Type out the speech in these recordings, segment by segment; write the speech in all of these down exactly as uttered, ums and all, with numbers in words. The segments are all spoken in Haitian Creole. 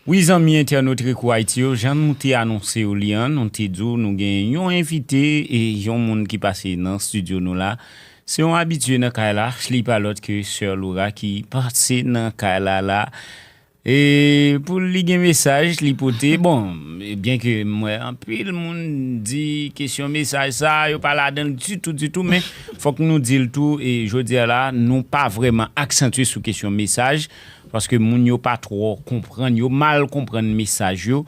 Wi, zanmi entènot Rekou Ayiti yo, jan nou te anonse w li an, nou te di w nou gen yon envite e yon moun ki pase nan estidyo nou la. Se yon abitye nan kay la, li pa lòt ke Sè Laura ki pase nan kay la la. E pou li gen mesaj li pote, bon, byen ke m wè anpil moun di kesyon mesaj sa, yo pa ladan l ditou, ditou, men fòk nou di l tou, e jodi a la, nou pa vrèman aksantye sou kesyon mesaj, paske moun yo pa twò konprann, yo mal konprann mesaj yo.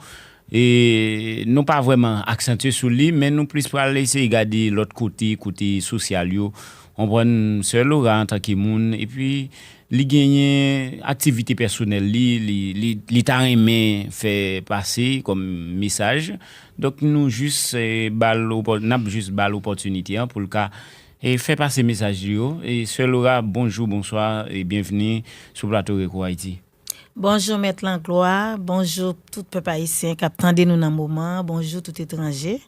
E nou pa vrèman aksantye sou li, men nou plis pral eseye gade lòt kote, kote sosyal yo. Konprann Sè Laura antanke moun, epi li genyen aktivite pèsonèl li, li, li, li ta renmen fè pase kòm mesaj. Donk, nou jis, eh, ba l opò-, n ap jis ba l opòtinite an pou l ka, eh, fè pase mesaj li yo. E Sè Laura, bonjou, bonswa, e byenveni sou plato Rekou Ayiti. Bonjou, Mèt Langlois. Bonjou, tout pèp ayisyen k ap tande nou nan moman an. Bonjou, tout etranje.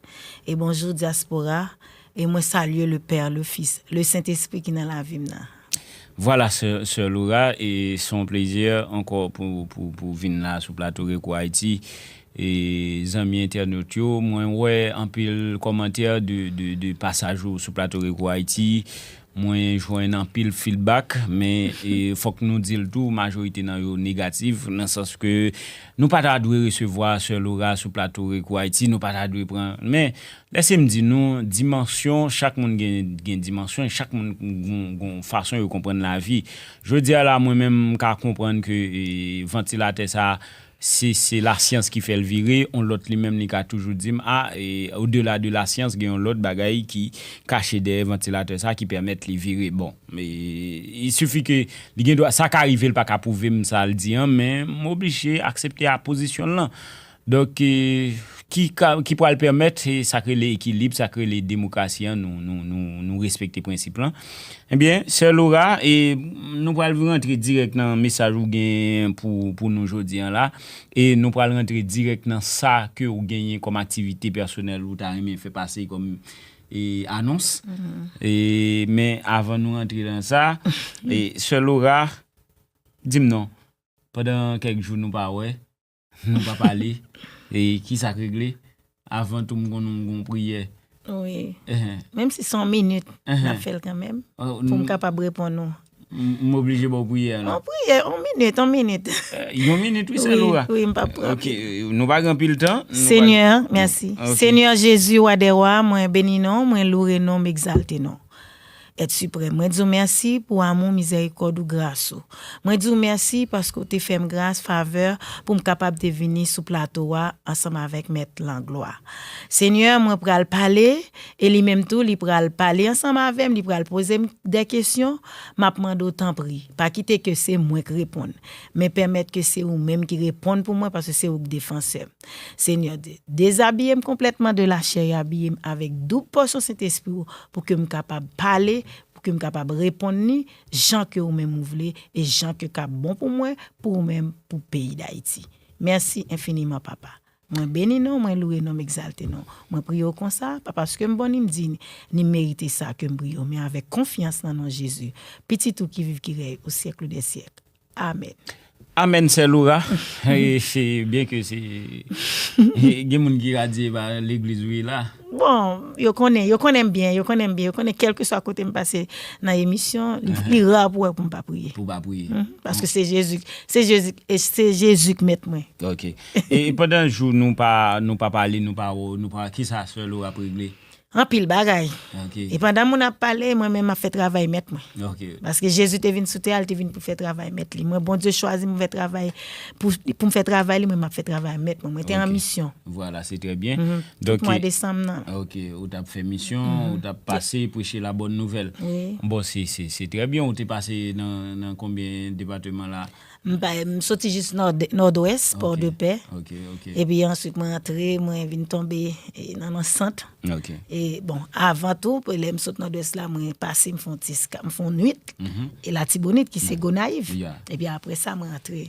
E bonjou, dyaspora. E mwen salye le Père, le Fils, le Sentespri ki nan lavi m nan. Vwala, sè, sè Laura, e se yon plezi ankò pou, pou, pou vin la sou plato Rekou Ayiti. E zanmi entènot yo, mwen wè anpil kòmantè de, de, de pasaj ou sou plato Rekou Ayiti. Mwen jwenn anpil feedback, men, e, fòk nou di l tou, majorite nan yo negatif, nan sans ke nou pa ta dwe resevwa Sè Laura sou plato Rekou Ayiti, nou pa ta dwe pran. Men, lèse m di nou, dimansyon, chak moun gen, gen dimansyon, e chak moun gon, gon fason yo konprann lavi. Jodi a la, mwen menm, m ka konprann ke, e, vantilatè sa, se, se lasyans ki fè l vire, on lòt li menm, li ka toujou di m, a, e, odela de lasyans, gen yon lòt bagay ki kache dèyè vantilatè sa ki pèmèt li vire. Bon, e, il suffit ke li gen dwa, sa ka rive, l pa ka pwouve m sa l di an, men m oblije aksepte a pozisyon l lan. Donk, e, ki ka, ki pral pèmèt, e, sa k rele ekilib, sa k rele demokrasi an, nou, nou, nou, nou respekte prensip lan. Ebyen, sè Laura, e, nou pral rantre dirèk nan mesaj ou gen pou, pou nou jodi an la. E nou pral rantre dirèk nan sa ke ou genyen kòm aktivite pèsonèl ou ta renmen fè pase kòm, e, anons. E, men avan nou rantre nan sa, e, sè Laura, di m non, pandan kèk jou nou pa wè, nou pa pale. E kisa k regle? Avan tou, m konnen w gon priyè. Wi. Menm si se yon minit, n ap fè l kanmenm, pou m kapab reponn ou. M, m oblije ba w priyè a, non? Yon priyè, yon minit, yon minit. Eh, yon minit, wi, sè Laura. Wi, wi, m p ap pran anpil. Ok, nou pa gen anpil tan. Senyè, mèsi. Ok. Senyè Jezi, wa dè wa, mwen beni non w, mwen loure non w, m egzalte non w. Èt siprèm, mwen di w mèsi pou amou, mizèrikòd ou, gras ou. Mwen di w mèsi paske w te fè m gras, favè, pou m kapab te vini sou plato a ansanm avèk Mèt Langlois. Senyè, mwen pral pale, e li menm tou, li pral pale ansanm avè m, li pral poze m de kesyon, m ap mande w, tanpri, pa kite ke se mwen k reponn, men pèmèt ke se ou menm ki reponn pou mwen, paske se ou k defansè m. Senyè, de-, dezabiye m konplètman de lachè e abiye m avèk doub pòsyon Sentespri w pou ke m kapab pale, pou ke m kapab reponn li jan ke ou menm ou vle e jan ke k ap bon pou mwen, pou ou menm, pou peyi Dayiti. Mèsi enfiniman, Papa. Mwen beni non w, mwen loure non w, m egzalte non w. Mwen priye w konsa, pa paske m bon ni m diy, ni m merite sa ke m priye w, men avèk konfyans nan non Jezi, Pitit ou ki viv, ki rèy o syèk dè syèk. Amèn. Amèn, sè Laura. E, se, byen ke se, e, gen moun ki ka di, e pa legliz ou ye la. Bon, yo konnen, yo konnen m byen, yo konnen m byen, yo konnen kèlkeswa kote m pase nan emisyon, li, li ra pou wè pou m pa priye. Pou w pa priye. Mhm. Paske se Jezi, se Jezi, e se Jezi k mèt mwen. Ok. E pandan jou nou pa, nou pa pale, nou pa, nou pa, kisa sè Laura ap regle? Anpil bagay. Ok. E pandan moun ap pale, mwen menm m ap fè travay mèt mwen. Ok. Paske Jezi te vin sou tè a, li te vin pou fè travay mèt li. Mwen, Bondye chwazi m pou fè travay, pou, pou m fè travay li, mwen m ap fè travay mèt mwen. Mwen te an misyon. Vwala, se trè byen. Mhm. Tout mwa desanm nan. Ok, ou t ap fè misyon, ou t ap pase, preche la bòn nouvèl. Wi. Bon, se, se, se trè byen, ou te pase nan, nan konbyen depatman la? M pa, m soti jis nòd, nòdwès, Pòdepè. Ok, ok. Epi answit mwen antre, mwen vin tonbe, e, nan, nan sant. Ok. E bon, avan tou, lè m sot nòdwès la, mwen pase, m fè yon ti eskap, m fè yon nwit. Mhm. E Latibonit, ki se Gonayiv. Yeah. Epi apre sa, mwen antre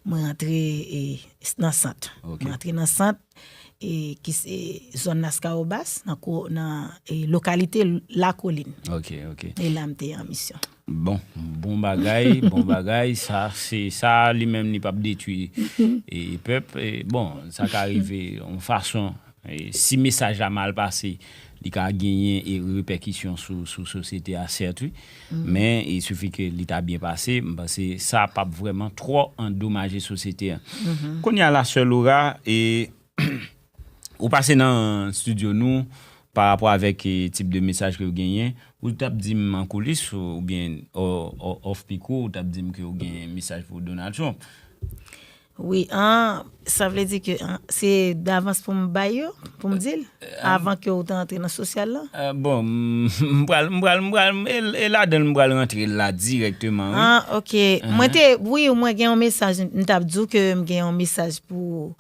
mwen rantre e, nan Sant. Mwen rantre nan Sant, e, ki se zòn Laskawobas, nan, ko- nan e, lokalite Lakolin. Ok, ok. E la m te an misyon. Bon, bon bagay, bon bagay. Sa, se sa li menm li p ap detwi e, pèp. E, bon, sa ka rive yon fason. E, si mesaj la mal pase, li ka genyen e repèkisyon sou, sou sosyete a, sèt, wi. Men, il suffit ke li ta byen pase, m panse sa p ap vrèman twò andomaje sosyete a. Kounye a la, sè Laura, e, ou pase nan estidyo nou pa rapò avèk e, tip de mesaj ke w genyen, ou t ap di m an koulis oubyen off micro, ou t ap di m ke w gen mesaj pou Donald Trump. Wi, an, sa vle di ke an, se davans pou m bay yo, pou m di l, avan ke w te antre nan sosyal la? Ah, bon, m pral, m pral, m pral, e ladan l m pral rantre la dirèkteman. Wi. Ah, ok. Mwen te, wi, mwen gen yon mesaj, m t ap di w ke m gen yon mesaj pou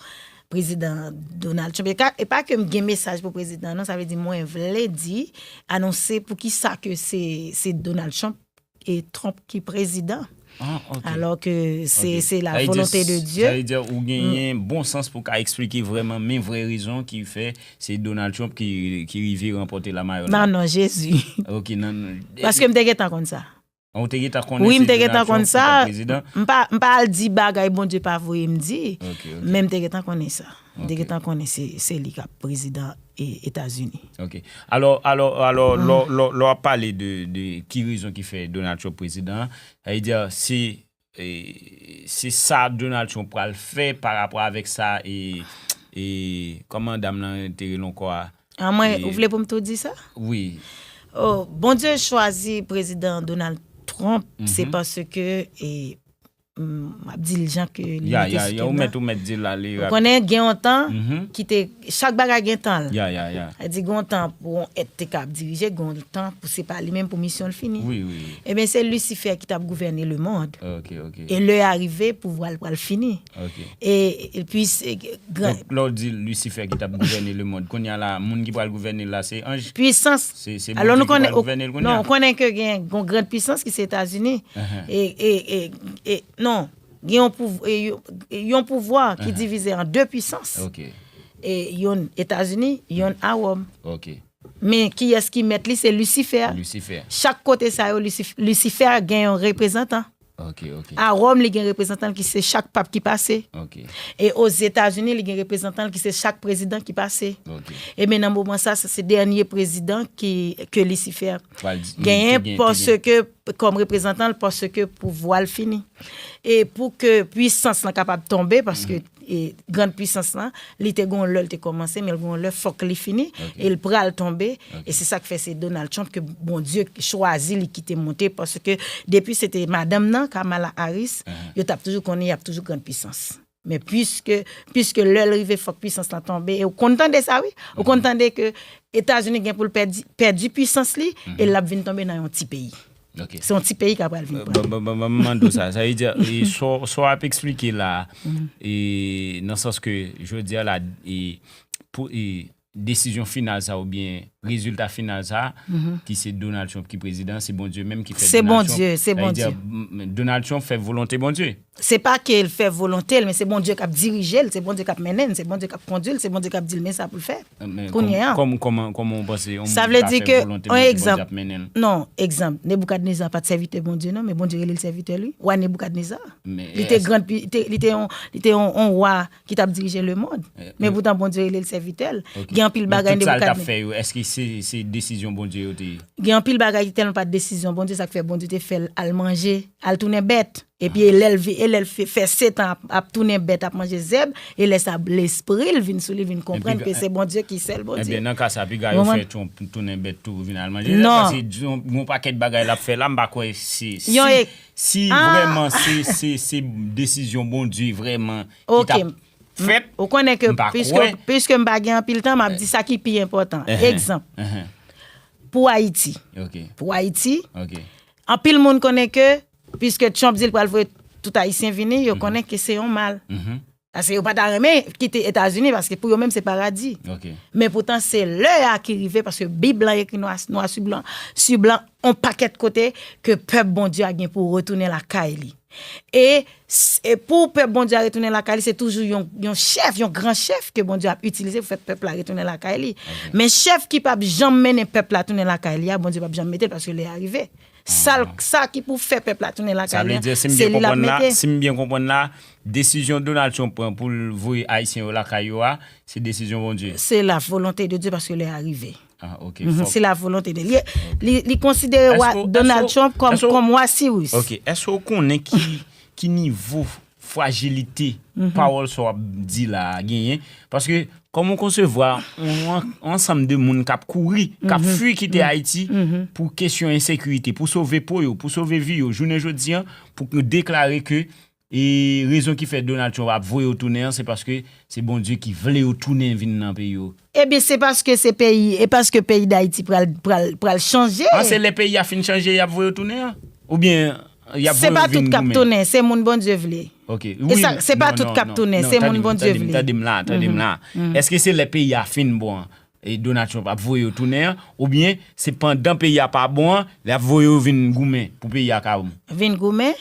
prezidan Donald Trump. E pa ke m gen mesaj pou prezidan, non, sa vle di mwen vle di, anonse pou ki sa ke se, se Donald Trump e Trump ki prezidan. Ah, ok. Alò ke se se la volonte de Dye. Sa vle di ou genyen bon sans pou ka eksplike vrèman men vrè rezon ki fè se Donald Trump ki ki rive ranpòte la mayòl la. Nan non Jezi. Ok, nan non. Paske m te gentan konn sa. Ou te gentan konnen se Donald Trump ki t ap prezidan? M pa m pa al di bagay Bondye pa voye m di, men m te gentan konnen sa. M te gentan konnen se se li k ap prezidan Etazini. Ok. Alò, alò, alò, lè w ap pale de, de ki rezon ki fè Donald Trump prezidan, sa vle di se, e, se sa Donald Trump pral fè pa rapò avèk sa, e, e, kòman dam nan te rele ankò a? An mwen, ou vle pou m tou di sa? Wi. Oh, Bondye chwazi prezidan Donald Trump, se paske, e, m ap di l jan ke li mete sou tèm nan. Ou konnen gen yon tan ki te, chak bagay gen tan l. Sa di gen yon tan pou yon èt te ka ap dirije, gen yon tan pou se pa li menm pou misyon l fini. Ebyen se Lisifè ki t ap gouvène lemonn. E lè a rive pouvwa l pral fini. E, e pi se gran. Donk lè w di Lisifè ki t ap gouvène lemonn, kounye a la moun ki pral gouvène l la se anj. Pwisans. Se Bondye ki pral gouvène l kounye a. Non, ou konnen ke gen yon gran pwisans ki se Etazini. E, e, e, e, non, gen yon pouv, e, yon, yon pouvwa ki divize an de pwisans. E yonn Etazini, yonn a Wòm. Men kiyès ki mèt li se Lisifè. Chak kote sa yo Lisifè gen yon reprezantan. A Wòm li gen reprezantan l ki se chak pap ki pase. E Ozetazini li gen reprezantan l ki se chak prezidan ki pase. Ebyen nan moman sa se dènye prezidan ki ke Lisifè genyen paske kòm reprezantan l paske pouvwa l fini. E pou ke pwisans lan kapab tonbe paske e, grann pwisans lan, li te gon lè l te kòmanse, men l gon lè fòk li fini, e l pral tonbe, e se sa k fè se Donald Trump ke Bondye chwazi li kite monte, paske depi se te madanm nan, Kamala Harris, yo t ap toujou konnen y ap toujou grann pwisans. Men piske, piske lè l rive fòk pwisans lan tonbe, e ou konn tande sa wi, ou konn tande ke Etazini gen pou l pèdi, pèdi pwisans li, e l ap vin tonbe nan yon ti peyi. Se yon ti peyi k ap pral vin pran. Ban m mande w sa. Sa vle di, sa w ap eksplike la, nan sans ke jodi a la, pou desizyon final sa oubyen rezilta final sa, ki se Donald Trump ki prezidan, se Bondye menm ki fè Donald Trump. Sa vle di, Donald Trump fè volonte Bondye. Se pa ke l fè volonte l, men se Bondye k ap dirije l, se Bondye k ap mennen l, se Bondye k ap kondui l, se Bondye k ap di l men sa pou l fè. Kounye a. Kòman, kòman, kòman w panse yon moun ka fè volonte Bondye, Bondye ap mennen l? Non, egzanp, Neboukadneza pa t sèvitè Bondye non, men Bondye rele l sèvitè l wi. Wa Neboukadneza. Li te gran, li te, li te yon, li te yon, yon wa ki t ap dirije lemonn. Men poutan Bondye rele l sèvitè l. Gen anpil bagay Neboukadneza. Men tout sa l t ap fè yo, èske se, se desizyon Bondye yo te ye? Gen anpil bagay ki tèlman pa t desizyon Bondye, sa k fè Bondye te fè l al manje, al tounen bèt. Epi e lè l vi, e lè l fè, fè setan ap, ap tounen bèt, ap manje zèb, e lè sa lespri l vin sou li, vin konprann ke se Bondye ki sèl Bondye. Ebyen nan ka sa, piga yo fè Trump tounen bèt tou, vin al manje zèb, paske yon, yon pakèt bagay l ap fè la, m pa kwè si, si, si vrèman se, se, se desizyon Bondye vrèman ki t ap fèt, m pa kwè. Ou konnen ke, piske, piske m pa gen anpil tan, m ap di sa ki pi enpòtan. Egzanp, pou Ayiti. Pou Ayiti, anpil moun konnen ke Piske Trump di l pral voye tout Ayisyen vini, yo konnen ke se yon mal. Paske yo pa ta renmen kite Etazini, paske pou yo menm se paradi. Men poutan se lè a ki rive, paske Bib lan ekri nwa, nwa si blan, si blan, yon pakèt kote ke pèp Bondye a gen pou retounen lakay li. E, e pou pèp Bondye a retounen lakay li, se toujou yon, yon chèf, yon gran chèf ke Bondye ap itilize pou fè pèp la retounen lakay li. Men chèf ki p ap janm mennen pèp la tounen lakay li a, Bondye p ap janm mete l paske lè a rive. Sa, sa ki pou fè pèp la tounen lakay li a, se li l ap mete. Sa vle di, si m byen konprann la, si m byen konprann la, desizyon Donald Trump pran pou l voye Ayisyen yo lakay yo a, se desizyon Bondye. C'est la volonté de Dieu paske lè a rive. Ah, ok. Mhm, c'est la volonté de Dieu. Li, li konsidere Donald Trump kòm, kòm wa Siris. Ok, èske w konnen ki, ki nivo frajilite pawòl sa w ap di la a genyen? Paske, kòman w konsevwa yon, yon ansanm de moun k ap kouri, k ap fui kite Ayiti pou kesyon ensekirite, pou sove po yo, pou sove vi yo, jounen jodi a, pou deklare ke e rezon ki fè Donald Trump ap voye yo tounen an, se paske se Bondye ki vle yo tounen vin nan peyi yo. Ebyen, se paske se peyi, e paske peyi Dayiti pral, pral, pral chanje. Ah, se lè peyi a fin chanje, y ap voye yo tounen an? Oubyen, y ap voye yo vin goumen? Se pa tout k ap tounen, se moun Bondye vle. Ok. E wi, sa, se pa tout k ap tounen, se moun Bondye vle. Tande m la, tande m la. Èske se lè peyi a fin bon an, e Donald Trump ap voye yo tounen an, oubyen se pandan peyi a pa bon an, l ap voye yo vin goumen pou peyi a ka bon? Vin goumen?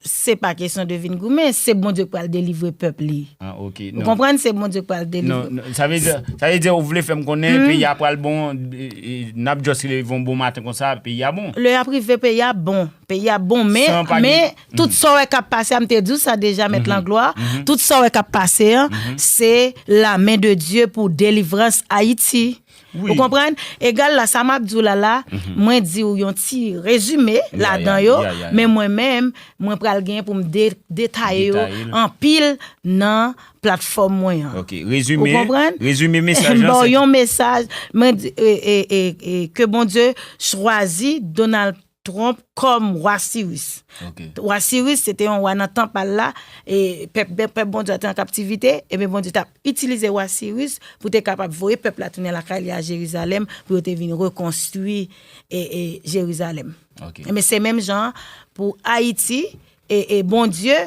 Se pa kesyon de vin goumen, se Bondye k pral delivre pèp li. Ah, ok. Ou konprann? Se Bondye k pral delivre. Non, non, sa vle di, sa vle di ou vle fè m konnen peyi a pral bon, e, e, n ap just leve yon bon maten konsa, peyi a bon. Lè y ap rive, peyi a bon. Peyi a bon, men, men, tout sa w wè k ap pase a, m te di w sa deja, Mèt Langlois, tout sa w wè k ap pase an, se la main de Dieu pou delivrans Ayiti. Ou konprann? Egal la, sa m ap di w la la, mwen di w yon ti rezime ladan yo, men mwen menm, mwen pral gen pou m de-, detaye yo anpil nan platfòm mwen an. Ok, rezime, ou konprann? Rezime mesaj lan, m ba w yon mesaj, mwen di, e, e, e, e, ke Bondye chwazi Donald Trump kòm wa Siris. Ok. Wa Siris, se te yon wa nan tan pa l la, e pèp, pèp Bondye a te an kaptivite, ebyen Bondye t ap itilize wa Siris pou te kapab voye pèp la tounen lakay li a Jerizalèm, pou yo te vin rekonstwi, e, e, Jerizalèm. Ok. Ebyen, se menm jan pou Ayiti, e, e Bondye,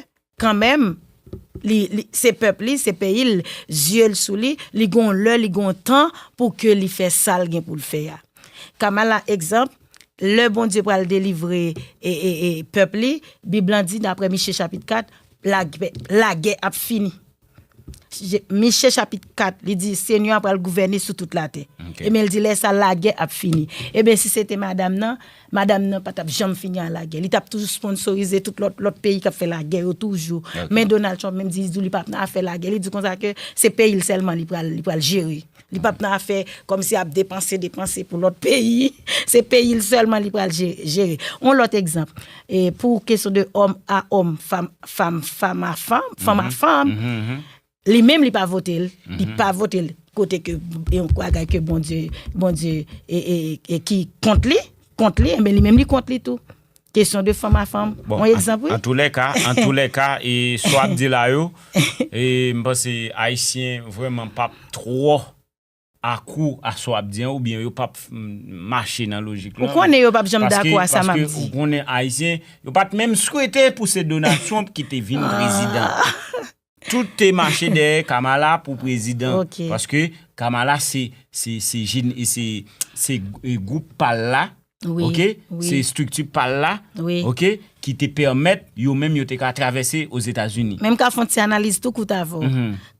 kanmenm, li, li, se pèp li, se peyi l, zye l sou li, li gon lè, li gon tan pou ke li fè sa l gen pou l fè a. Kamala, egzanp, lè Bondye pral delivre, e, e, e, pèp li, Bib lan di, daprè Miche chapit kat, lagè, lagè ap fini. Je-, Miche chapit kat, li di, Senyè a pral gouvène sou tout latè. Ok. Ebyen, l di, lè sa, lagè ap fini. Ebyen, si se te madanm nan, madanm nan pa t ap janm fini an lagè. Li t ap toujou sponsorize tout lòt, lòt peyi k ap fè lagè yo toujou. Ok. Men Donald Trump menm di, li di w li p ap nan afè lagè. Li di konsa ke se peyi l sèlman li pral, li pral jere. Li p ap nan afè kòmsi ap depanse, depanse pou lòt peyi. Se peyi l sèlman li pral je-, jere. Yon lòt egzanp, e pou kesyon de òm a òm, fanm, fanm, fanm a fanm, fanm a fanm, li menm li pa vote l, li pa vote l kote ke yon bagay ke Bondye, Bondye, e, e, e ki kont li, kont li, enben li menm li kont li tou. Kesyon de fanm a fanm. Bon, yon egzanp, wi. An toulèka, an toulèka, e sa w ap di la yo, e m panse Ayisyen vrèman p ap twò akwou a sa w ap di an, oubyen yo p ap, mm, mache nan lojik lan. Ou konnen yo p ap janm dakò a sa m ap di. Paske, paske ou konnen Ayisyen, yo pa t menm swete pou se Donald Trump ki te vin prezidan. Tout te mache dèyè Kamala pou prezidan. Ok. Paske Kamala se, se, se, se, e, gwoup pa l la, ok? Se estrikti pa l la, ok? Ki te pèmèt yo menm yo te ka travèse Ozetazini. Men m ka fè yon ti analiz tou kout avè w.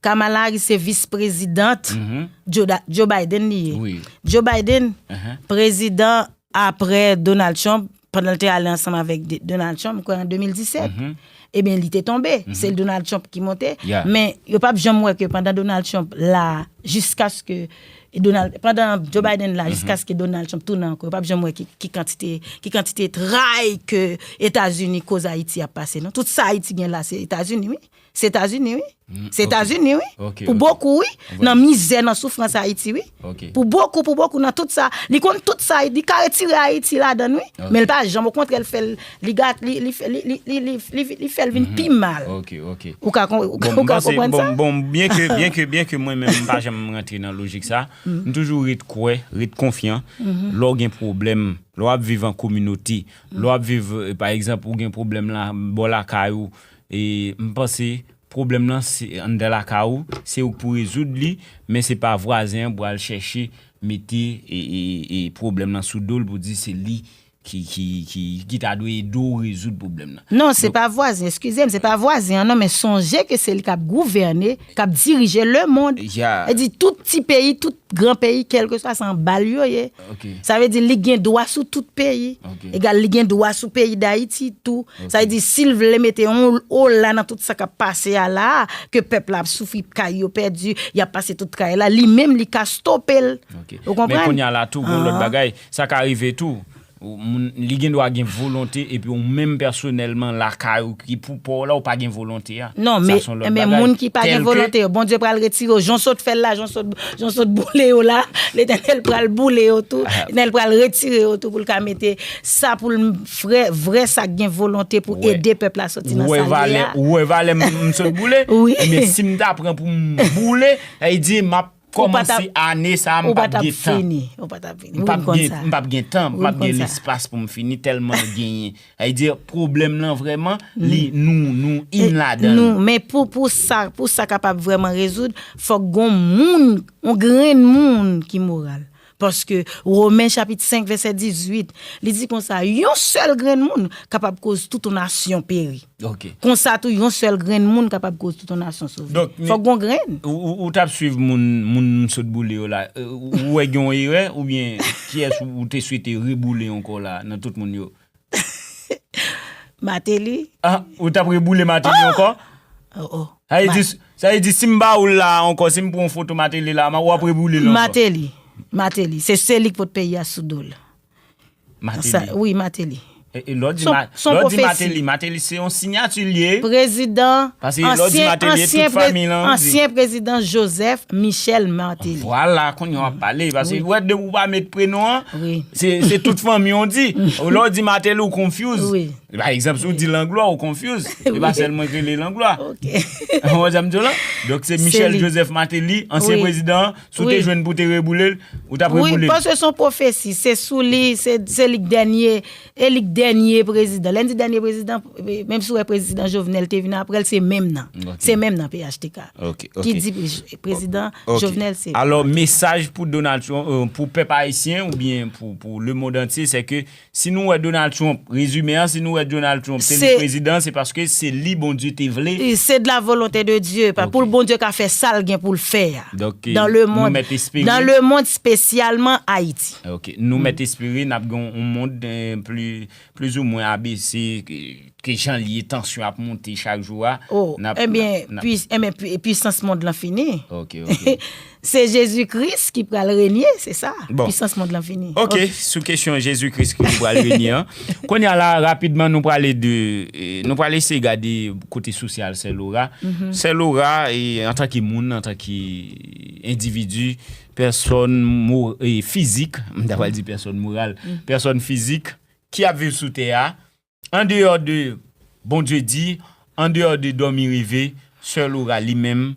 Kamala Harris se vis prezidant Joe, Da-, Joe Biden li ye. Joe Biden, prezidan aprè Donald Trump, pandan l te ale ansanm avèk de-, Donald Trump, m kwè an de mil disèt, ebyen, li te tonbe. Se Donald Trump ki monte. Men yo p ap janm wè ke pandan Donald Trump la, jiskaske Donald, pandan Joe Biden la, jiskaske Donald Trump tounen ankò, yo p ap janm wè ki, ki kantite, ki kantite tray ke Etazini koz Ayiti ap pase, non. Tout sa Ayiti gen la, se Etazini, wi. Se Etazini, wi. Se Etazini, wi. Pou bokou, wi. Nan mizè, nan soufrans Ayiti, wi. Pou bokou, pou bokou, nan tout sa. Li konn tout sa, li ka retire Ayiti ladan l, wi. Men l pa janm, okontrè, l fè l, li gat-, li, li fè, li, li, li, li, li, li fè l vin pi mal. Ou ka kon-, ou ka, ou ka konprann sa? Bon, byen ke, byen ke, byen ke mwen menm, m pa janm rantre nan lojik sa, m toujou ret kwè, ret konfyan, lè w gen pwoblèm, lè w ap viv an kominote, lè w ap viv, e, pa egzanp, ou gen pwoblèm la, bò lakay ou, e m panse, pwoblèm lan, se anndan lakay ou, se ou k pou rezoud li, men se pa vwazen an pou al chèche mete, e, e, e pwoblèm lan sou do l pou di se li ki, ki, ki, ki ta dwe ede w rezoud pwoblèm nan. Non, se pa vwazen, eskize m, se pa vwazen an non, men sonje ke se li k ap gouvène, k ap dirije lemonn. Sa vle di tout ti peyi, tout gran peyi, kèlkeswa se anba l yo ye. Sa vle di li gen dwa sou tout peyi. Egal, li gen dwa sou peyi Dayiti tou. Sa vle di si l vle mete yon ola nan tout sa k ap pase a la, ke pèp la ap soufri, kay yo pèdi, y ap pase tout kay la, li menm li ka stope l. Ou konprann? Men kounye a la tou, gon lòt bagay, sa ka rive tou. Ou, moun, li gen dwa gen volonte, epi ou menm pèsonèlman lakay ou ki pou pa w la, ou pa gen volonte a. Non, men, men moun ki pa gen volonte yo, Bondye pral retire yo. Jan w sot fè l la, jan w sot, jan w sot boule yo la, Letènèl pral boule yo tou. Letènèl pral retire yo tou pou l ka mete sa pou l vrè, vrè sa k gen volonte pou ede pèp la soti nan sa l ye a. Ou wè valè m, m sot boule? Wi. Ebyen, si m ta pran pou m boule, sa vle di m ap kòmanse ane sa a, m p ap gen tan. Ou pa t ap fini. Ou pa t ap fini. M p ap gen tan, m p ap gen lespas pou m fini tèlman l genyen. Sa vle di pwoblèm nan vrèman, li, nou, nou in ladan l. Men pou, pou sa, pou sa kapab vrèman rezoud, fòk gon moun, yon grenn moun ki moral. Paske Women chapit senk vèsè dizuit, li di konsa, yon sèl grenn moun kapab koz tout yon nasyon peri. Konsa tou, yon sèl grenn moun kapab koz tout yon nasyon sove. Fòk gon grenn. Ou, ou, ou t ap swiv moun, moun m sot boule yo la. Ou wè gen yon erè oubyen kiyès ou, ou te swete reboule ankò la nan tout moun yo? Mateli. Ah, ou t ap reboule Mateli ankò? Oh, oh. Sa vle di, sa vle di si m ba ou l la ankò, si m pran yon foto Mateli la, w ap reboule l ankò. Mateli. Mateli. Se, se li k pot peyi a sou do l. Mateli. Wi, Mateli. E, e lè w di Mateli, Mateli se yon siyati l ye. Prezidan, paske lè w di Mateli, tout fanmi l an di. Ansyen prezidan Joseph Michel Martelly. Vwala, kounye a w ap pale. Paske ou wè depi w pa met prenon an, se, se tout fanmi w di. Lè w di Mateli, ou confuse. Pa egzanp, si w di Langlois, ou confuse. E pa sèl mwen k rele Langlois. Ou wè sa m di w la? Donk, se Michel Joseph Martelly, ansyen prezidan an. Si w te jwenn pou w te reboule l, ou t ap reboule l. Wi, paske se yon pwofesi. Se sou li, se, se li k dènye, e li k dènye prezidan. Lè n di dènye prezidan, menm si w wè prezidan Jovenel te vin apre l, se menm nan. Se menm nan P H T K. Ki di prezidan Jovenel se. Alò, mesaj pou Donald Trump, euh, pou pèp ayisyen oubyen pou, pou lemonn antye, se ke si nou wè Donald Trump, rezime an, si nou wè Donald Trump te vin prezidan, se paske se li Bondye te vle. Se de la volonté de Dieu. Pou l Bondye ka fè sa l gen pou l fè a. Donk, euh, nou mèt espere. Dans le monde, spécialement Haïti. Ok. Nou mèt espere n ap gen yon mond, euh, pli, plizoumwen abese, ke, ke jan l ye, tansyon ap monte chak jou a. Oh, ebyen, pwisans mond lan fini. Ok, ok. Se Jezi Kris ki pral renye, se sa. Pwisans mond lan fini. Ok, sou kesyon Jezi Kris ki pral renye an. Kounye a la, rapidman, nou prale de, eh, nou prale eseye gade kote sosyal Sè Laura. Sè Laura, eh, antanke moun, antanke endividi, pèsòn mo-, eh, fizik, m ta pral di pèsòn moral, pèsòn fizik ki ap viv sou tè a, andeyò de Bondye di, andeyò de dòmi reve, Sè Laura li menm,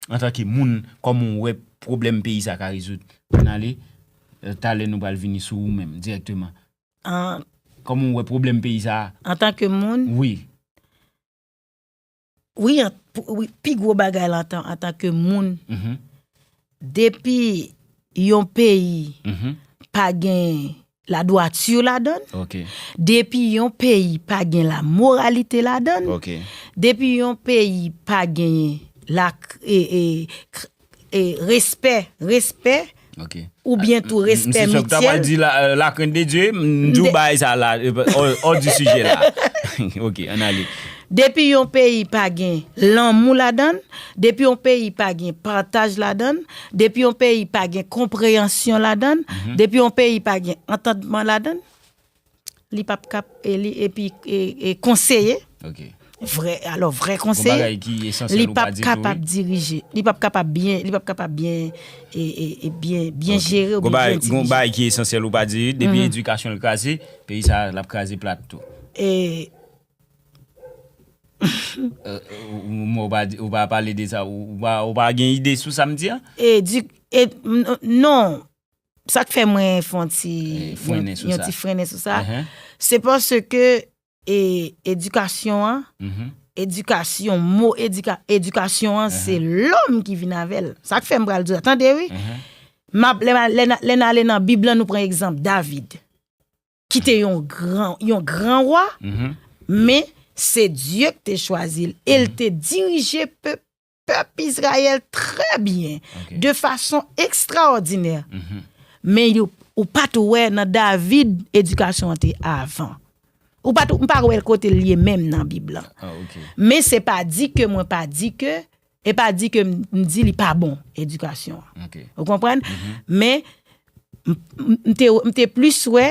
antanke moun, kòman w wè pwoblèm peyi sa ka rezoud? Ann ale, talè nou pral vini sou ou menm, dirèkteman. Kòman w wè pwoblèm peyi sa? Antanke moun? Wi. Wi, wi, pi gwo bagay la antan, antanke moun, depi yon peyi pa gen ladwati ladan l, depi yon peyi pa gen lamoralite ladan l, depi yon peyi pa gen la, e, e, e, respè, respè, oubyen tou respè mityèl. M se sa w ta pral di la, euh, la crainte de Dieu, m di w bagay sa la, euh, hors, hors du sujet la. Ok, ann ale. Depi yon peyi pa gen lanmou ladan l, depi yon peyi pa gen pataj ladan l, depi yon peyi pa gen konpreyansyon ladan l, depi yon peyi pa gen antandman ladan l, li p ap kap, e li, epi, e, e konseye. Ok. Vrè, alò, vrè konseye, li p ap kapab dirije, li p ap kapab byen, li p ap kapab byen, e, e, e byen, byen jere oubyen byen dirije. Gon bagay ki esansyèl ou pa di, depi edikasyon l kraze, peyi sa l ap kraze plat tou. E, euh, ou, ou pa di, ou pa pale de sa, ou, ou pa, ou pa gen ide sou sa m di a? Edik-, e, n-, non. Sa k fè mwen fè yon ti, yon, yon ti frennen sou sa, se paske, e, edikasyon an, edikasyon, mo edika-, edikasyon an, se lòm ki vin avè l. Sa k fè m pral di w sa. Tande, wi. M ap, lè, lè, lè n ale nan Bib lan, nou pran egzanp David. ki te yon gran, yon gran wa, men se Dye ki te chwazi l. E l te dirije pèp, pèp Izrayèl trè byen, de fason ekstraòdinè. Men yo, ou pa t wè nan David, edikasyon an te avan. Ou pa t, m pa wè l kote l ye menm nan Bib lan. Men se pa di ke mwen pa di ke, e pa di ke m, m di li pa bon, edikasyon an. Ou konprann? Men m, m, m te, m te plis wè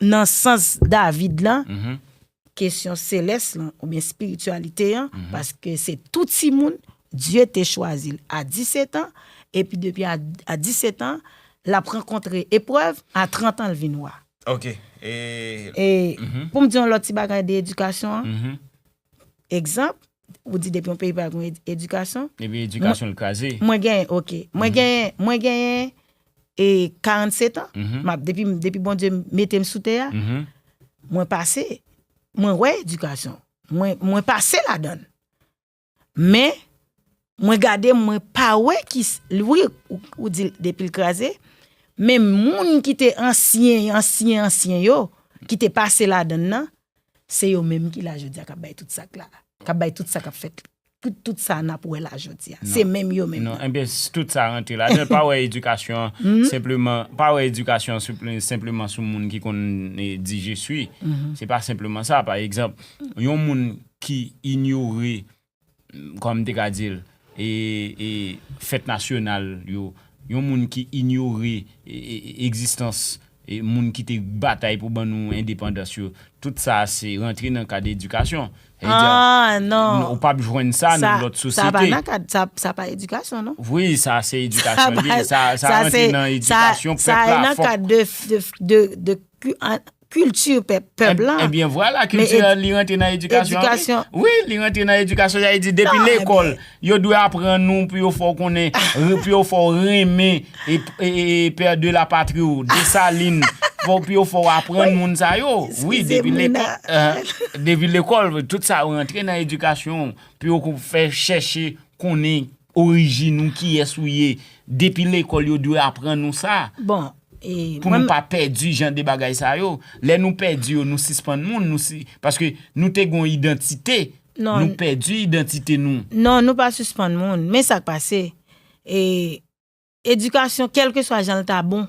nan sans David lan, kesyon selès lan, oubyen espirityalite an, paske se tou timoun, Dye te chwazi l a disèt an, epi depi a, a disèt an, l ap rankontre eprèv, a trant an, l vin wa. Ok. E, e pou m di yon lòt ti bagay de edikasyon an, egzanp, ou di depi yon peyi pa gen ed- edikasyon. Depi edikasyon l kraze. Mwen genyen, ok. Mwen genyen, mwen genyen e karannsèt an. M ap, depi, depi Bondye mete m sou tè a, mwen pase, mwen wè edikasyon. Mwen, mwen pase ladan l. Men, mwen gade, mwen pa wè ki, wi, ou, ou di l depi l kraze, men moun ki te ansyen, ansyen, ansyen yo, ki te pase ladan l nan, se yo menm ki la jodi a k ap bay tout sa k la, k ap bay tout sa k ap fèt, tout, tout sa n ap wè la jodi a. Se menm yo menm. Non, enben, s- tout sa rantre ladan l. Pa wè edikasyon an senpleman, pa wè edikasyon an senple- senpleman sou moun ki konn e, di je suis. Se pa senpleman sa. Pa egzanp, yon moun ki inyore, kòm m te ka di l, e, e fèt nasyonal yo, yon moun ki inyore e, e, e, egzistans e, moun ki te batay pou ban nou endepandans yo, tout sa se rantre nan kad edikasyon. Sa vle di, ah, non. Ou p ap jwenn sa nan lòt sosyete. Sa pa nan kad, sa, sa pa edikasyon, non? Wi, sa se edikasyon li ye. Sa, sa rantre nan edikasyon pèp la. Sa e nan kad de, de, de, de ki- an- kilti pèp, pèp la. Ebyen, vwala, kilti an, li rantre nan edikasyon an, wi. Wi, li rantre nan edikasyon. Sa vle di, depi lekòl, yo dwe aprann nou pou yo fè w konnen, pou yo fè w renmen e, e, e, e pè de la patri w, Desalin, fò pou yo fè w aprann moun sa yo. Wi, depi lekòl, depi lekòl, tout sa yo rantre nan edikasyon pou yo fè chèche konnen orijin ou, kiyès ou ye. Depi lekòl, yo dwe aprann nou sa. Bon, e, pou nou pa pèdi jan de bagay sa yo. Lè nou pèdi yo, nou sispann moun, nou si, paske nou te gon idantite, nou pèdi idantite nou. Non, nou pa sispann moun. Men sa k pase, e, edikasyon, kèlkeswa jan l ta bon,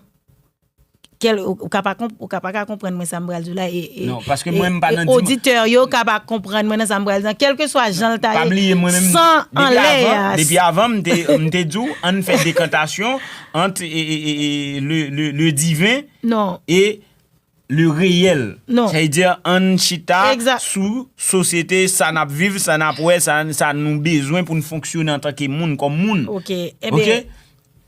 kèl, ou, ou ka pa konp- ou ka pa ka konprann mwen sa m pral di w la, e, e, non, paske e, mwen, m pa e nan di- oditè yo ka pa konprann mwen nan sa m pral di w la, kèlkeswa jan l ta ye, san anlè a. Depi avan, m te, m te di w, ann fè dekantasyon ant e, e, e, e, le, le, le divin e le reyèl. Sa vle di, ann chita sou sosyete, sa n ap viv, sa n ap wè, sa, sa nou bezwen pou n fonksyone antanke moun, kòm moun. Ok. Ebyen,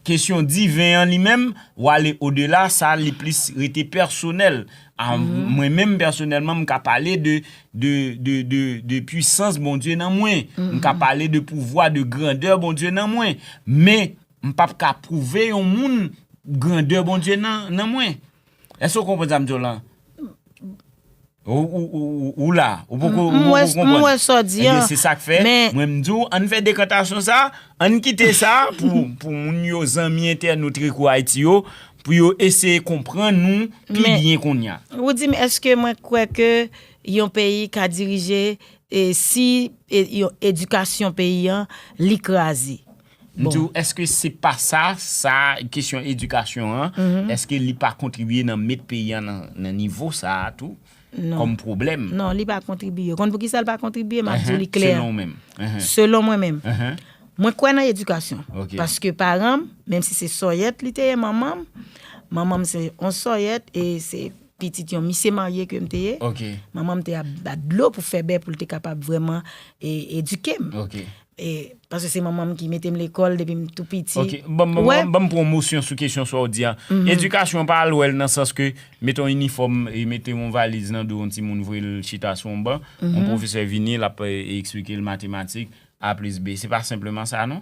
kesyon diven an li menm, w ale odela, sa li plis rete pèsonèl. A, mwen menm pèsonèlman, m ka pale de, de, de, de, de pwisans Bondye nan mwen. M ka pale de pouvwa, de grandè Bondye nan mwen. Men, m p ap ka pwouve yon moun grandè Bondye nan, nan mwen. Èske w konprann sa m di w la? Ou, ou, ou, ou, ou la, ou poko, ou poko konprann. M wè sa w di a. Ebyen, se sa k fè, mwen m di w, ann fè dekantasyon sa, ann kite sa pou, pou moun yo, zanmi entènot Rico Haïti yo, pou yo eseye konprann nou pi byen kounye a. Ou di m, èske mwen kwè ke yon peyi ka dirije e si e, yon edikasyon peyi an, li kraze? M di w, èske se pa sa, sa, kesyon edikasyon an, èske li pa kontribye nan met peyi an nan, nan nivo sa a tou, kòm pwoblèm? Non, li pa kontribye. Ou konn poukisa l pa kontribye? M ap di w li klè. Selon ou menm. Selon mwen menm. Mwen kwè nan edikasyon. Paske paran m, menm si se sòyèt li te ye, manman m, manman m se yon sòyèt e se pitit yon misye marye ke m te ye. Manman m te ap bat dlo pou fè bè pou l te kapab vrèman e, edike m. E, paske se manman m ki mete m lekòl depi m tou piti. Ok, ban m, ban m, ban m pran yon mosyon sou kesyon sa w di a. Edikasyon pa al wè l nan sans ke mete yon inifòm e mete yon valiz nan do yon timoun, voye l chita sou yon ban, yon pwofesè vini, l ap e, eksplike l matematik, A plis B. Se pa senpleman sa, non?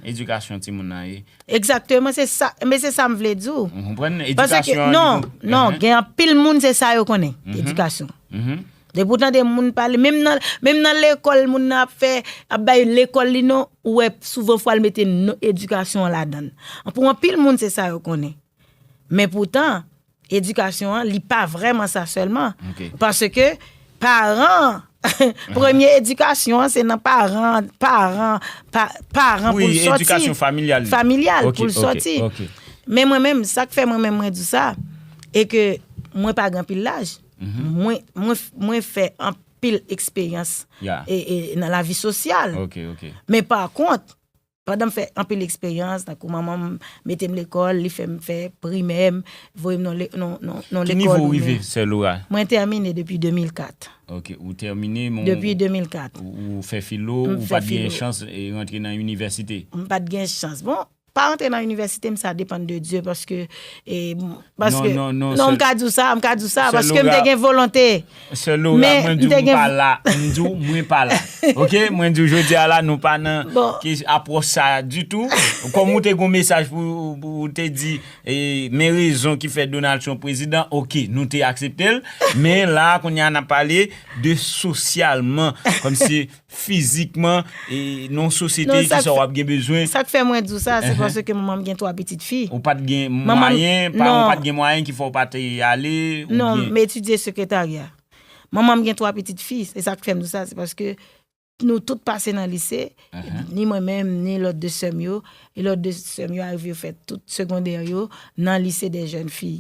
Edikasyon timoun nan ye. Egzakteman, se sa, men se sa m vle di w. Ou konprann? Paske, edikasyon an, non, non, gen anpil moun, se sa yo konnen, edikasyon. Depi w tande moun pale, menm nan, menm nan lekòl, moun nan ap fè, ap bay lekòl li non, ou wè souvan fwa l mete non edikasyon an ladan l. Pou anpil moun, se sa yo konnen. Men poutan, edikasyon an, li pa vrèman sa sèlman. Paske paran, premye edikasyon an, se nan paran, paran, pa, paran pou l sòti. Wi, edikasyon familyal. Familyal pou l sòti. Men mwen menm, sa k fè mwen menm mwen di sa, e ke mwen pa gen anpil laj. Mwen, mwen, mwen fè anpil eksperyans e, e nan lavi sosyal. Men pa kont, pandan m fè anpil eksperyans, tankou manman m mete m lekòl, li fè m fè primè, m voye m nan le- nan- nan- nan lekòl. Ki nivo ou rive, sè Laura? Mwen tèmine depi de mil kat. Ok, ou tèmine, men depi de mil kat. Ou, ou fè filo, ou pa t gen chans e rantre nan inivèsite? M pa t gen chans. Bon, pa rantre nan inivèsite, m sa depann de Dye, paske, e, paske, non, non, non, m ka di w sa, m ka di w sa, paske m te gen volonte. Sè Laura, mwen di w m pa la. M di w mwen pa la. Ok? Mwen di w jodi a la, nou pa nan apwòch sa ditou. Kòm ou te gen yon mesaj pou, pou ou te di, e, men rezon ki fè Donald Trump prezidan, ok, nou te aksepte l. Men la, kounye a, n ap pale de sosyalman, kòmsi fizikman, e, nan yon sosyete ki sa w ap gen bezwen. Sa k fè mwen di w sa, se paske manman m gen twa pitit fi. Ou pa t gen mwayen, paran w pa t gen mwayen ki fè w pa te ale, oubyen? Non, m etidye sekretarya. Manman m gen twa pitit fi, se sa k fè m di w sa, se paske nou tout pase nan lise, ni mwen menm, ni lòt de sè m yo, e lòt de sè m yo arive yo fè tout segondè yo nan lise dè jèn fi.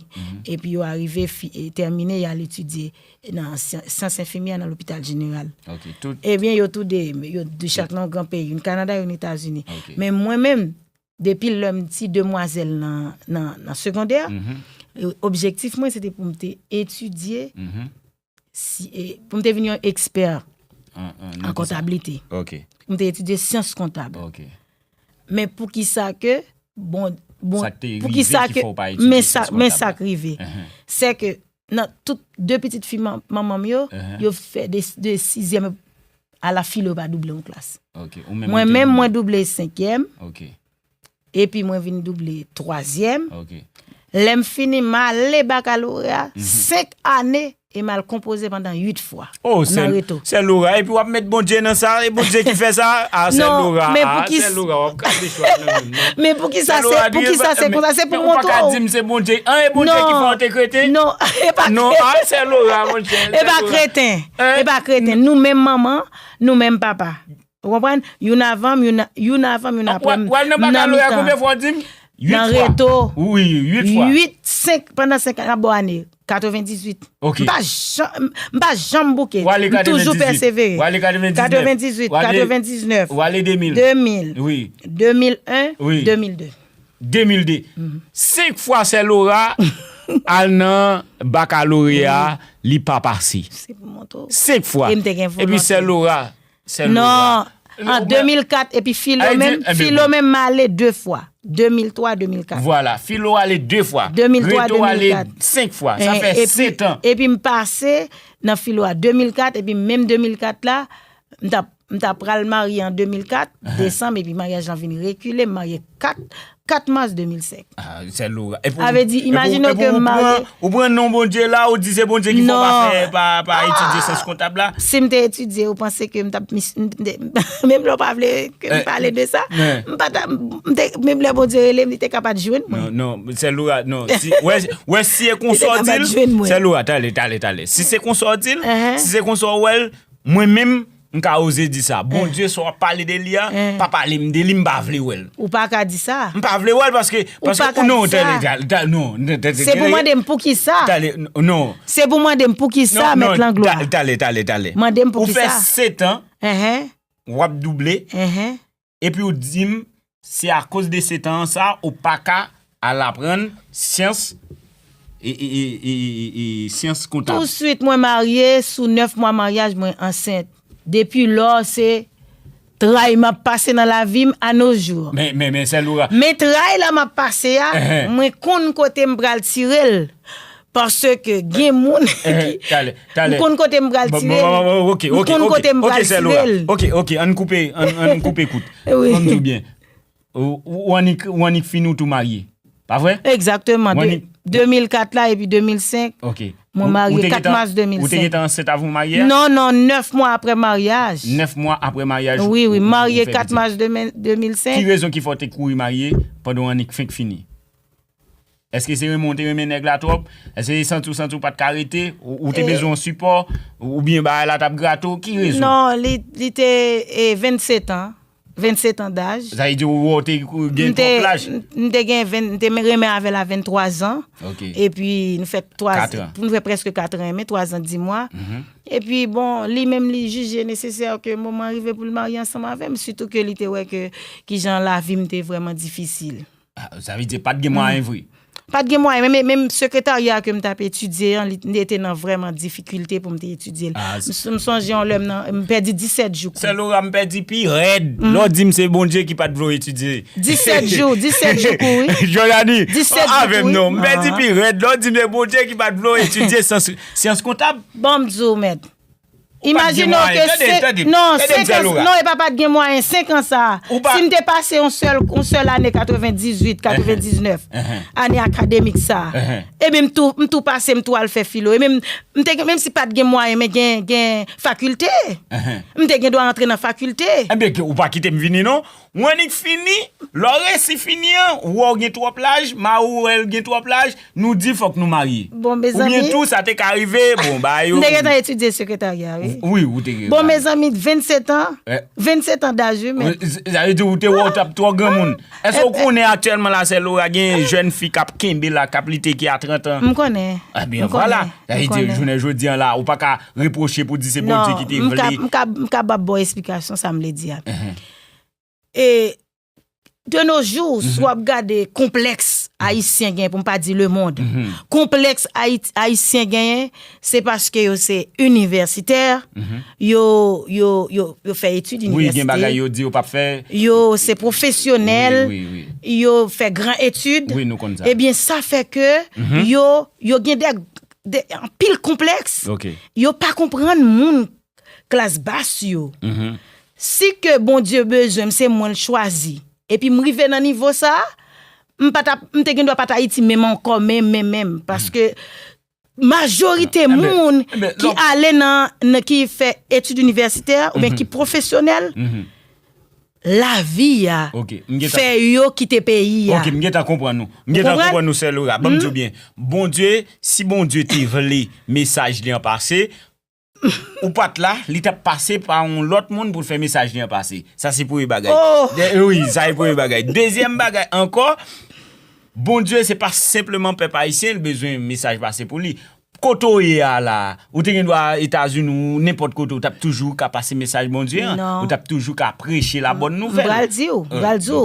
Epi yo arive fi, e tèmine, y al etidye nan syan- syans enfimyè nan lopital jeneral. Ebyen, yo tou de, yo de chak nan yon gran peyi, youn Kanada, youn Etazini. Men mwen menm, depi lè m ti demwazèl nan, nan, nan segondè, e, objektif mwen, se te pou m te etidye, si, e, pou m te vin yon ekspè an kontablite. Pou m te etidye syans kontab. Men poukisa ke, bon, bon, poukisa ke, men sa, men sa k rive. Se ke nan tout de pitit fi man- manman m yo, yo fè de, de sizyèm a la filo pa double yon klas. Mwen menm, mwen double senkyèm. Epi mwen vin double twazyèm. Lè m fini, m ale bakaloreya, senk ane, e m al konpoze pandan uit fwa nan reto. Sè Laura, epi w ap met Bondye nan sa, e Bondye ki fè sa? A, sè Laura, a, sè Laura, w ap kraze cho a nan menm, non. Men poukisa se, poukisa se konsa? Se pou montre w. Ou pa ka di m se Bondye. An, e Bondye ki fè w te kreten? Non, e pa kreten. Non, a, sè Laura, monchè, e pa kreten. E pa kreten. Nou menm manman, nou menm papa. Ou konprann? Youn avan m, youn, youn avan m, youn apre m. W al nan bakaloreya konbyen fwa w di m? Uit fwa. Nan reto. Wi, uit fwa. Uit, senk, pandan senk an, n ap ba w ane. Katrevendizuit. Ok. M pa janm, m pa janm bouke. M toujou pèsevere. W ale katrevendizuit. Katrevendizuit, katrevendiznèf. W ale demil. Demil. Wi. Demil en, demil de. Demil de. Senk fwa sè Laura al nan bakaloreya, li pa pase. Se pou montre w. Senk fwa. E m te gen volonte. Epi sè Laura, sè Laura. Non, an demil kat, epi filo menm, filo menm m ale de fwa. Demil twa, demil kat. Vwala, filo ale de fwa. Demil twa, reto ale senk fwa. Sa fè sèt an. Epi m pase nan filo a demil kat, epi menm demil kat la, m t ap, m t ap pral marye an demil kat, desanm, epi maryaj lan vin rekile, m marye kat, kat mas demil senk. Ah, sè Laura. Sa vle di, imajine w ke m marye. Ou pran non Bondye la, ou di se Bondye ki fè w pa fè, pa, pa etidye syans kontab la. Si m te etidye, ou panse ke m t ap mis-, m te, menm lè w pa vle ke m pale de sa, m pa ta, m te, menm lè Bondye rele m, li te ka pa t jwenn mwen. Non, non, sè Laura, non. Si, wè, wè, si e konsa w di l, sè Laura, tale, tale, tale. Si se konsa w di l, si se konsa w wè l, mwen menm, m ka oze di sa. Bondye, sa w ap pale de li a, pa pale m de li, m pa vle wè l. Ou pa ka di sa. M pa vle wè l paske, paske, non, tale, tale, tale, non. Se pou mande m poukisa. Tale, n-, non. Se pou mande m poukisa, Mèt Langlo a. Tale, tale, tale, tale. Mande m poukisa. Ou fè sèt an, w ap double, epi ou di m, se akoz de sèt an sa, ou pa ka al aprann syans, e, e, syans kontab. Touswit mwen marye, sou nèf mwa maryaj, mwen ansent. Depi lò, se tray m ap pase nan lavi m a nos jours. Men, men, men, sè Laura. Men tray la m ap pase a, mwen konn kote m pral tire l. Paske gen moun ki, m konn kote m pral tire l. M konn kote m pral tire l. Ok, ok, ann koupe, ann, ann koupe kout. Ban m di w byen. Ou, ou, ou annik, ou annik fini ou tou marye. Pa vre? Egzakteman. De, demil kat la epi demil senk, mwen marye kat mas demil senk. Ou te gentan ansent avan w marye a? Non, non, nèf mwa apre maryaj. Nèf mwa apre maryaj. Wi, wi, marye kat mas demil senk. Ki rezon ki fè w te kouri marye pandan w annik fenk fini? Èske se renmen w te renmen nèg la twòp? Èske se santi w santi w pa t ka rete? Ou, ou te bezwen yon sipò? Oubyen bagay la t ap grate w? Ki rezon? Non, li, li te e, vennsetan. Vennsetan daj. Sa vle di ou wè w te gen twòp laj? M te gen ven, m te renmen avè l a venntwa zan. Epi nou fè twa, nou fè prèske kat an, men twa zan di mwa. Epi bon, li menm li jije nesesè ke moman an rive pou l marye ansanm avè m, sitou ke li te wè ke kijan lavi m te vrèman difisil. Ah, sa vle di pa t gen mwayen vre? Pa t gen mwayen, men, men, men sekretarya ke m t ap etidye an, li, li te nan vrèman difikilte pou m te etidye l. M, s- m sonje yon lè m nan, m pèdi disèt jou. Sè Lora, m pèdi pi rèd. Lè w di m se Bondye ki pa t vle w etidye. Disèt jou, disèt jou kouri. Jòlani, avè m non. M pèdi pi rèd. Lè w di m se Bondye ki pa t vle w etidye syans, syans kontab. Bon, m di w, mèt. Imajine w ke senk, non, senk an, non, e pa pa t gen mwayen, senk an sa a. Si m te pase yon sèl, yon sèl ane katrevendizuit, katrevendiznèf, ane akademik sa a, ebyen, m tou, m tou pase, m tou al fè filo. E menm, m te, menm si pa t gen mwayen, men gen, gen fakilte. M te gen dwa antre nan fakilte. Ebyen, ou pa kite m vini, non. Ou annik fini, lè w resi fini an, ou wè w gen twòp laj, mari w wè l gen twòp laj, nou di fòk nou marye. Bon, mezanmi. Oubyen tou, sa te ka rive, bon, bagay yo. M te gentan etidye sekretarya, wi. Wi, ou te gentan. Bon, mezanmi, vennsetan, vennsetan daj, wi, men. Sa vle di ou te wè w t ap twò granmoun. Èske w konnen aktyèlman la, sè Lora, gen jèn fi k ap kenbe la, k ap lite, ki a trant an? M konnen. Ebyen, vwala. Sa vle di, jounen jodi an la, ou pa ka repwoche pou di se Bondye ki te vle. M ka, m ka, m ka ba w esplikasyon sa m vle di a. E de nos jours, si w ap gade konplèks ayisyen genyen, pou m pa di lemonn, konplèks Ayit- ayisyen genyen, se paske yo se inivèsitè, yo, yo, yo, yo fè etid inivèsite. Wi, gen bagay yo di yo p ap fè. Yo se pwofesyonèl, yo fè gran etid. Wi, nou konn sa. Ebyen, sa fè ke yo, yo gen de, de, anpil konplèks. Yo pa konprann moun klas bas yo. Si ke Bondye bezwen m, se mwen l chwazi. Epi m rive nan nivo sa a, m pa t ap, m te gen dwa pa t Ayiti menm ankò, menm, menm, menm. Paske majorite moun ki ale nan, nan, ki fè etid inivèsitè oubyen ki pwofesyonèl, lavi a fè yo kite peyi a. Ok, m gentan konprann ou. M gentan konprann ou, sè Lora. Ban m di w byen. Bondye, si Bondye te vle mesaj li an pase, ou pa t la, li t ap pase pa yon lòt moun pou l fè mesaj li an pase. Sa se premye bagay. De- wi, sa se premye bagay. Dezyèm bagay ankò, Bondye se pa senpleman pèp ayisyen, li bezwen mesaj pase pou li. Kote w ye a la, ou te gen dwa Etazini ou nenpòt kote, ou t ap toujou ka pase mesaj Bondye an, ou t ap toujou ka preche la bòn nouvèl. M pral di w, m pral di w.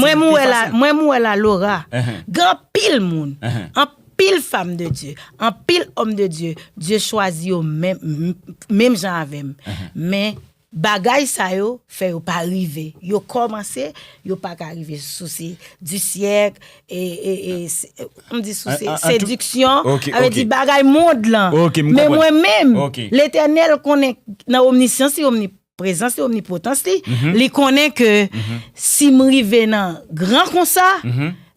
Mwen m wè la, mwen m wè la, Lora. Gen anpil moun, anpil fanm de Dye, anpil òm de Dye, Dye chwazi yo menm, menm jan avè m. Men bagay sa yo fè yo pa rive. Yo kòmanse, yo pa ka rive sou se du siècle, e, e, e, se- m di sou se sediksyon, sa vle di bagay mond lan. Men mwen menm, Letènèl konnen nan omnisiyans li, omniprezans li, omnipotans li, li konnen ke si m rive nan gran konsa,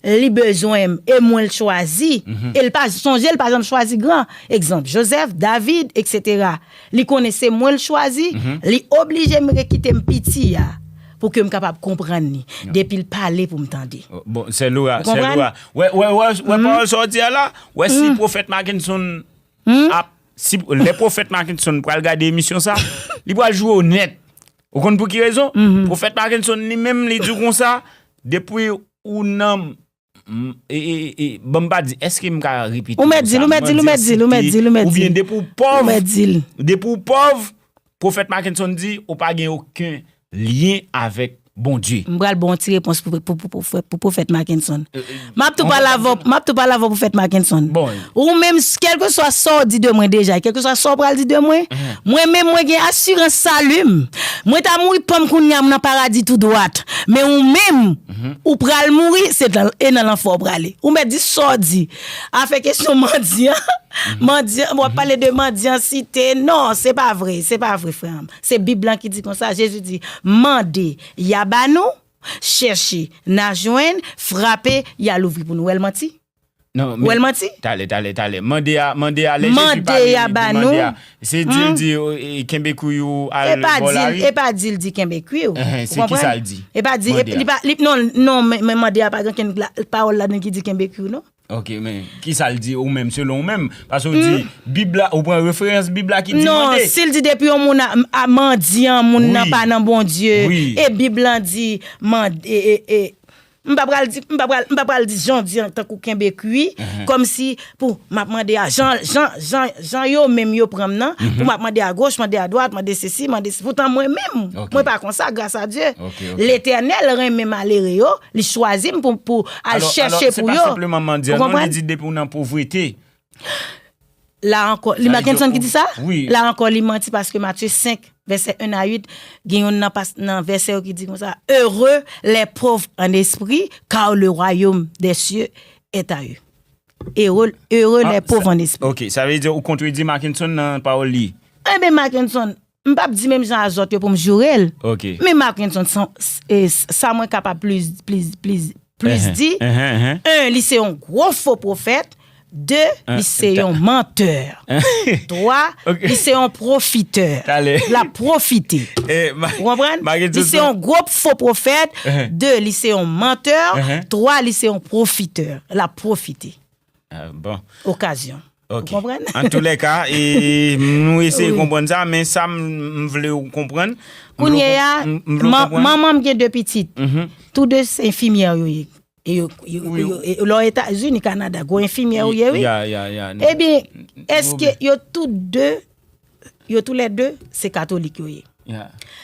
li bezwen m, e mwen l chwazi. E l pa, sonje, l pa janm chwazi gran. Egzanp, Jozèf, David, etsetera. Li konnen se mwen l chwazi, li oblije m rekite m piti a pou ke m kapab konprann li. Depi l pale pou m tande. Bon, sè Lora, sè Lora. Wè, wè, wè, wè pawòl sa w di a la, wè si pwofèt Mackenson ap, si, lè pwofèt Mackenson pral gade emisyon sa, li pral joure w nèt. Ou konn pou ki rezon? Pwofèt Mackenson li menm, li di w konsa, depi ou nan M- e, e, e, ban m pa di, èske m ka repete ou mèt di l, ou mèt di l, ou mèt di l, ou mèt di l, ou mèt di l. Oubyen depi w pòv, depi w pòv, pwofèt Mackenson di, ou pa gen okenn lyen avèk Bondye. M pral ba w yon ti repons pou, pou, pou, pou, pou pwofèt Mackenson. M ap tou pale avè w, m ap tou pale avè w, pwofèt Mackenson. Ou menm, kèlkeswa sa w di de mwen deja, kèlkeswa sa w pral di de mwen, mwen menm, mwen gen asirans sali m. Mwen ta mouri panm kounye a, m nan paradi tou dwat. Men ou menm, ou pral mouri, se nan, e nan lanfè w prale. Ou mèt di sa w di. Afè kesyon mandyan, mandyan, w ap pale de mandyansite. Non, se pa vre, se pa vre, frè m. Se Bib lan ki di konsa, Jezi di, mande, y a ba nou, chèche, n a jwenn, frape, y a louvri pou nou. Ou wè l manti? Non, men, ou wè l manti? Talè, talè, talè. Mande a, mande a, lè Jezi pale, li di mande a. Se di l di, e, kenbe kwi w al bò lari? E pa di l di kenbe kwi w. Ou konprann? Se ki sa l di? E pa di, li pa, li, non, non, men, men mande a pa gen okenn la- pawòl ladan ki di kenbe kwi w, non. Ok, men kisa l di ou menm, selon ou menm? Paske ou di, Bib la, ou pran referans Bib la ki di Non, mande. Si l di depi yon moun a, a mandyan, moun nan Wi. Pa nan Bondye, Wi. E Bib lan di, mande, e, e, e, m pa pral di, m pa pral, m pa pral di jan di an tankou kenbe kwi, kòmsi pou m ap mande a jan, jan, jan, jan yo menm yo pran m nan, pou m ap mande a goch, mande a dwat, mande sesi, mande si. Poutan mwen menm, Ok. Mwen pa konsa, gras a Dye. Ok, ok. Letènèl renmen malere yo, li chwazi m pou, pou al Alò, chèche alò, se pou pa yo. Senpleman mandyan, Ou non, konprann? Li di depi ou nan povrete. La ankò, li Sa vle Mackenson di ki ou- di sa? Wi. La ankò, li manti paske Matye senk, vèsè en a uit, gen yon nan, pas- nan vèsè yo ki di konsa, Heureux les pauvres en esprit, car le royaume des cieux est à eux. Heureux, heureux Ah, les pauvres sa- en esprit. Ok, sa vle di ou kontredi Mackenson nan pawòl li. Enben, Mackenson, m p ap di menm jan a zòt yo pou m joure l. Ok. Men Mackenson, sa, e, sa mwen kapab plis, plis, plis, plis di. Ehe, ehe. Un, li se yon gwo fo pwofèt. De, li se yon mantè. Twa, li se yon pwofitè. L ap pwofite. Ou konprann? Li se yon gwo fo pwofèt. De, li se yon mantè. Twa, li se yon pwofitè. L ap pwofite. Ah, bon. Okazyon. Ok. Ou konprann? An tou lè ka, e, nou eseye konprann sa, men sa m, m vle ou konprann. M vle Kounye ou a, konp- m, m vle ou man- konprann. Manman m gen de pitit. Tou de se enfimyè yo ye. E yo, yo, Wi, yo, e lè w Etazini, Kanada, gwo enfimyè ou ye, wi. Ya, ya, ya. Ebyen, èske yo tout de, yo tou lè de, se katolik yo ye?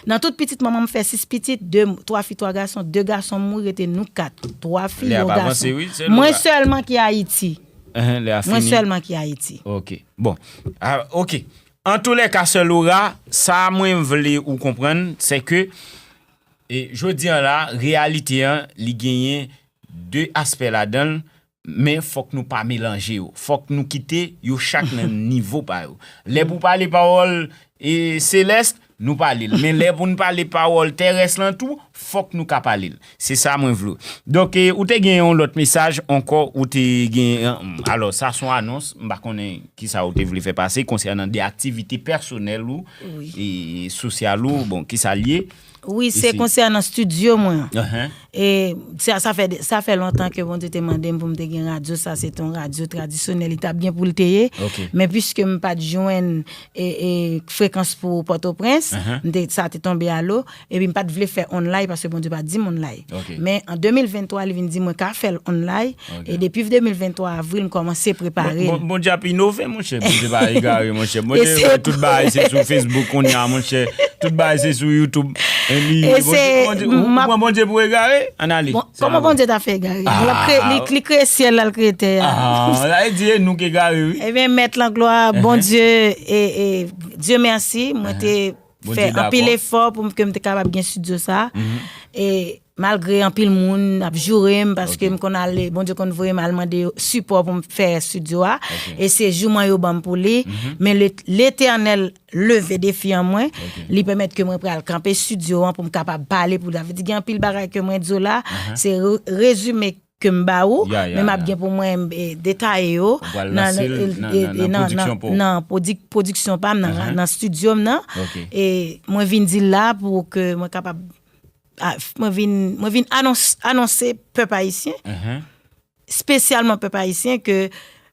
Nan tout pitit manman m fè sis pitit, de, twa fi, twa gason, de gason m mouri, rete nou kat. Twa fi, yon gason. Mwen sèlman ki Ayiti. Lè a fini. Mwen sèlman ki Ayiti. Ok. Bon. Ah, ok. An tou lè ka, sè Laura, sa mwen vle ou konprann, se ke e, jodi an la, reyalite an, li genyen de aspè ladan l, men fòk nou pa melanje yo. Fòk nou kite yo chak nan nivo pa yo. Lè pou pale pawòl e, selès, nou pale l. Men lè pou n pale pawòl terès lan tou, fòk nou ka pale l. Se sa mwen vle. Donk, e, ou te gen yon lòt mesaj ankò, ou te gen, alò, sa se yon anons, m pa konnen kisa ou te vle fè pase konsènan de aktivite pèsonèl ou e sosyal ou, bon, kisa l ye. Wi, se konsènan estidyo mwen. E sa, sa fè, sa fè lontan ke Bondye te mande m pou m te gen radyo, sa se te yon radyo tradisyonèl, li t ap gen pou l te ye. Men piske m pa t jwenn e, e, frekans pou Pòtoprens, m te, sa te tonbe a lo, epi m pa t vle fè online paske Bondye pa t di m online. Men an de mil venntwa, li vin di mwen ka fè l online, e depi de mil venntwa avril, m kòmanse prepare l. Bondye ap inove, monchè. Bondye pa egare, monchè. Bondye wè tout bagay se sou Facebook kounye a, monchè. Tout bagay se sou YouTube. E li, Bondye, ou pran Bondye pou egare? Ann ale. Kòman Bondye ta fè egare? Li, li kreye syèl la, l kreye tè a. Ah, sa vle di e nou k egare, wi. Ebyen, Mèt lan glwa, Bondye, e, e, Dye mèsi, mwen te fè anpil efò pou m, ke m te kapab gen estidyo sa. E malgre anpil moun ap joure m, paske m konn ale, Bondye konn voye m al mande sipò pou m fè estidyo a. E se jouman yo ban m pou li. Men le, Letènèl leve defi an mwen. Li pèmèt ke mwen pral kanpe estidyo an pou m kapab pale pou li. Sa vle di gen anpil bagay ke mwen di w la, se re- rezime ke m ba ou, men m ap gen pou mwen e, detaye yo nan, e, e, nan, nan, nan pwodiksyon pa m, nan, nan estidyo m nan. E mwen vin di l la pou ke mwen kapab, a, mwen vin, mwen vin anons- anonse pèp ayisyen, espesyalman pèp ayisyen, ke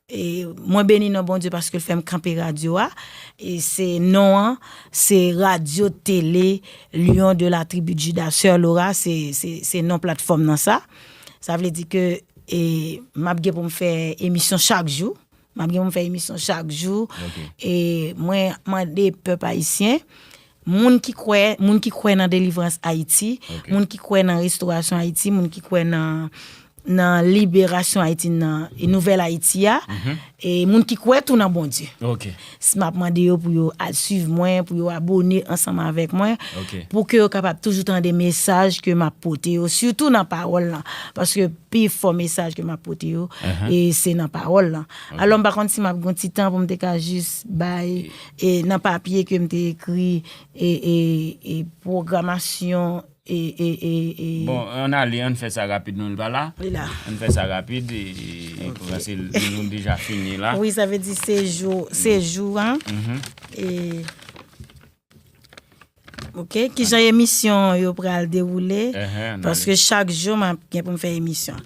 e, mwen beni non Bondye paske l fè m kanpe radyo a. E se non an, se Radio Télé Lion de la Tribu de Juda, Sè Laura, se, se, se non platfòm nan sa. Sa vle di ke e, m ap gen pou m fè emisyon chak jou. M ap gen pou m fè emisyon chak jou. E mwen mande pèp ayisyen, moun ki kwè, moun ki kwè nan delivrans Ayiti, moun ki kwè nan restorasyon Ayiti, moun ki kwè nan, nan liberasyon Ayiti, nan e nouvèl Ayiti a, e moun ki kwè tou nan Bondye. S- M ap mande yo pou yo al swiv mwen, pou yo abone ansanm avèk mwen, pou ke yo kapab toujou tande mesaj ke m ap pote yo, sitou nan pawòl lan. Paske pi fò mesaj ke m ap pote yo, e se nan pawòl lan. Alò, m pa konn si m ap gen yon ti tan pou m te ka jis bay, e nan papye ke m te ekri, e, e, e pwogramasyon, e, e, e, e. Bon, ann ale, ann fè sa rapid, non, li pa la. Li la. Ann fè sa rapid, e, e, paske nou deja fini la. Wi, sa vle di se jou, se jou an. E Ok, kijan emisyon yo pral dewoule? Paske chak jou m ap gen pou m fè emisyon.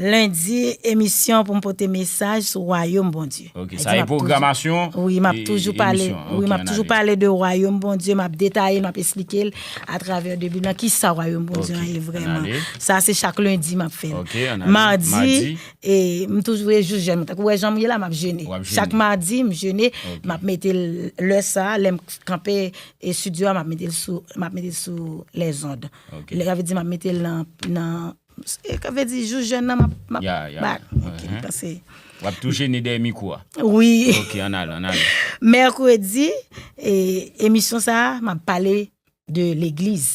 Lendi, emisyon pou m pote mesaj sou Wayòm Bondye. Ok, sa e pwogramasyon. Wi, m ap toujou pale, wi, m ap toujou pale de Wayòm Bondye, m ap detaye, m ap esplike l atravè de Bib lan, kisa Wayòm Bondye an ye vrèman. Sa se chak lendi m ap fè l. Madi, e m toujou e jou jèn, tankou wè jan m ye la, m ap jene. Chak madi, m jene, m ap mete l lè sa, lè m kanpe e estidyo a, m ap mete l sou, m ap mete l sou lèzond. Sa vle di m ap mete l nan, nan, e, sa vle di jou jèn nan, m ap, m ap bat. Ok, m panse. W ap tou jene dèyè mikwo a. Wi. Ok, ann ale, ann ale. Mèkredi, e, emisyon sa a, m ap pale de legliz.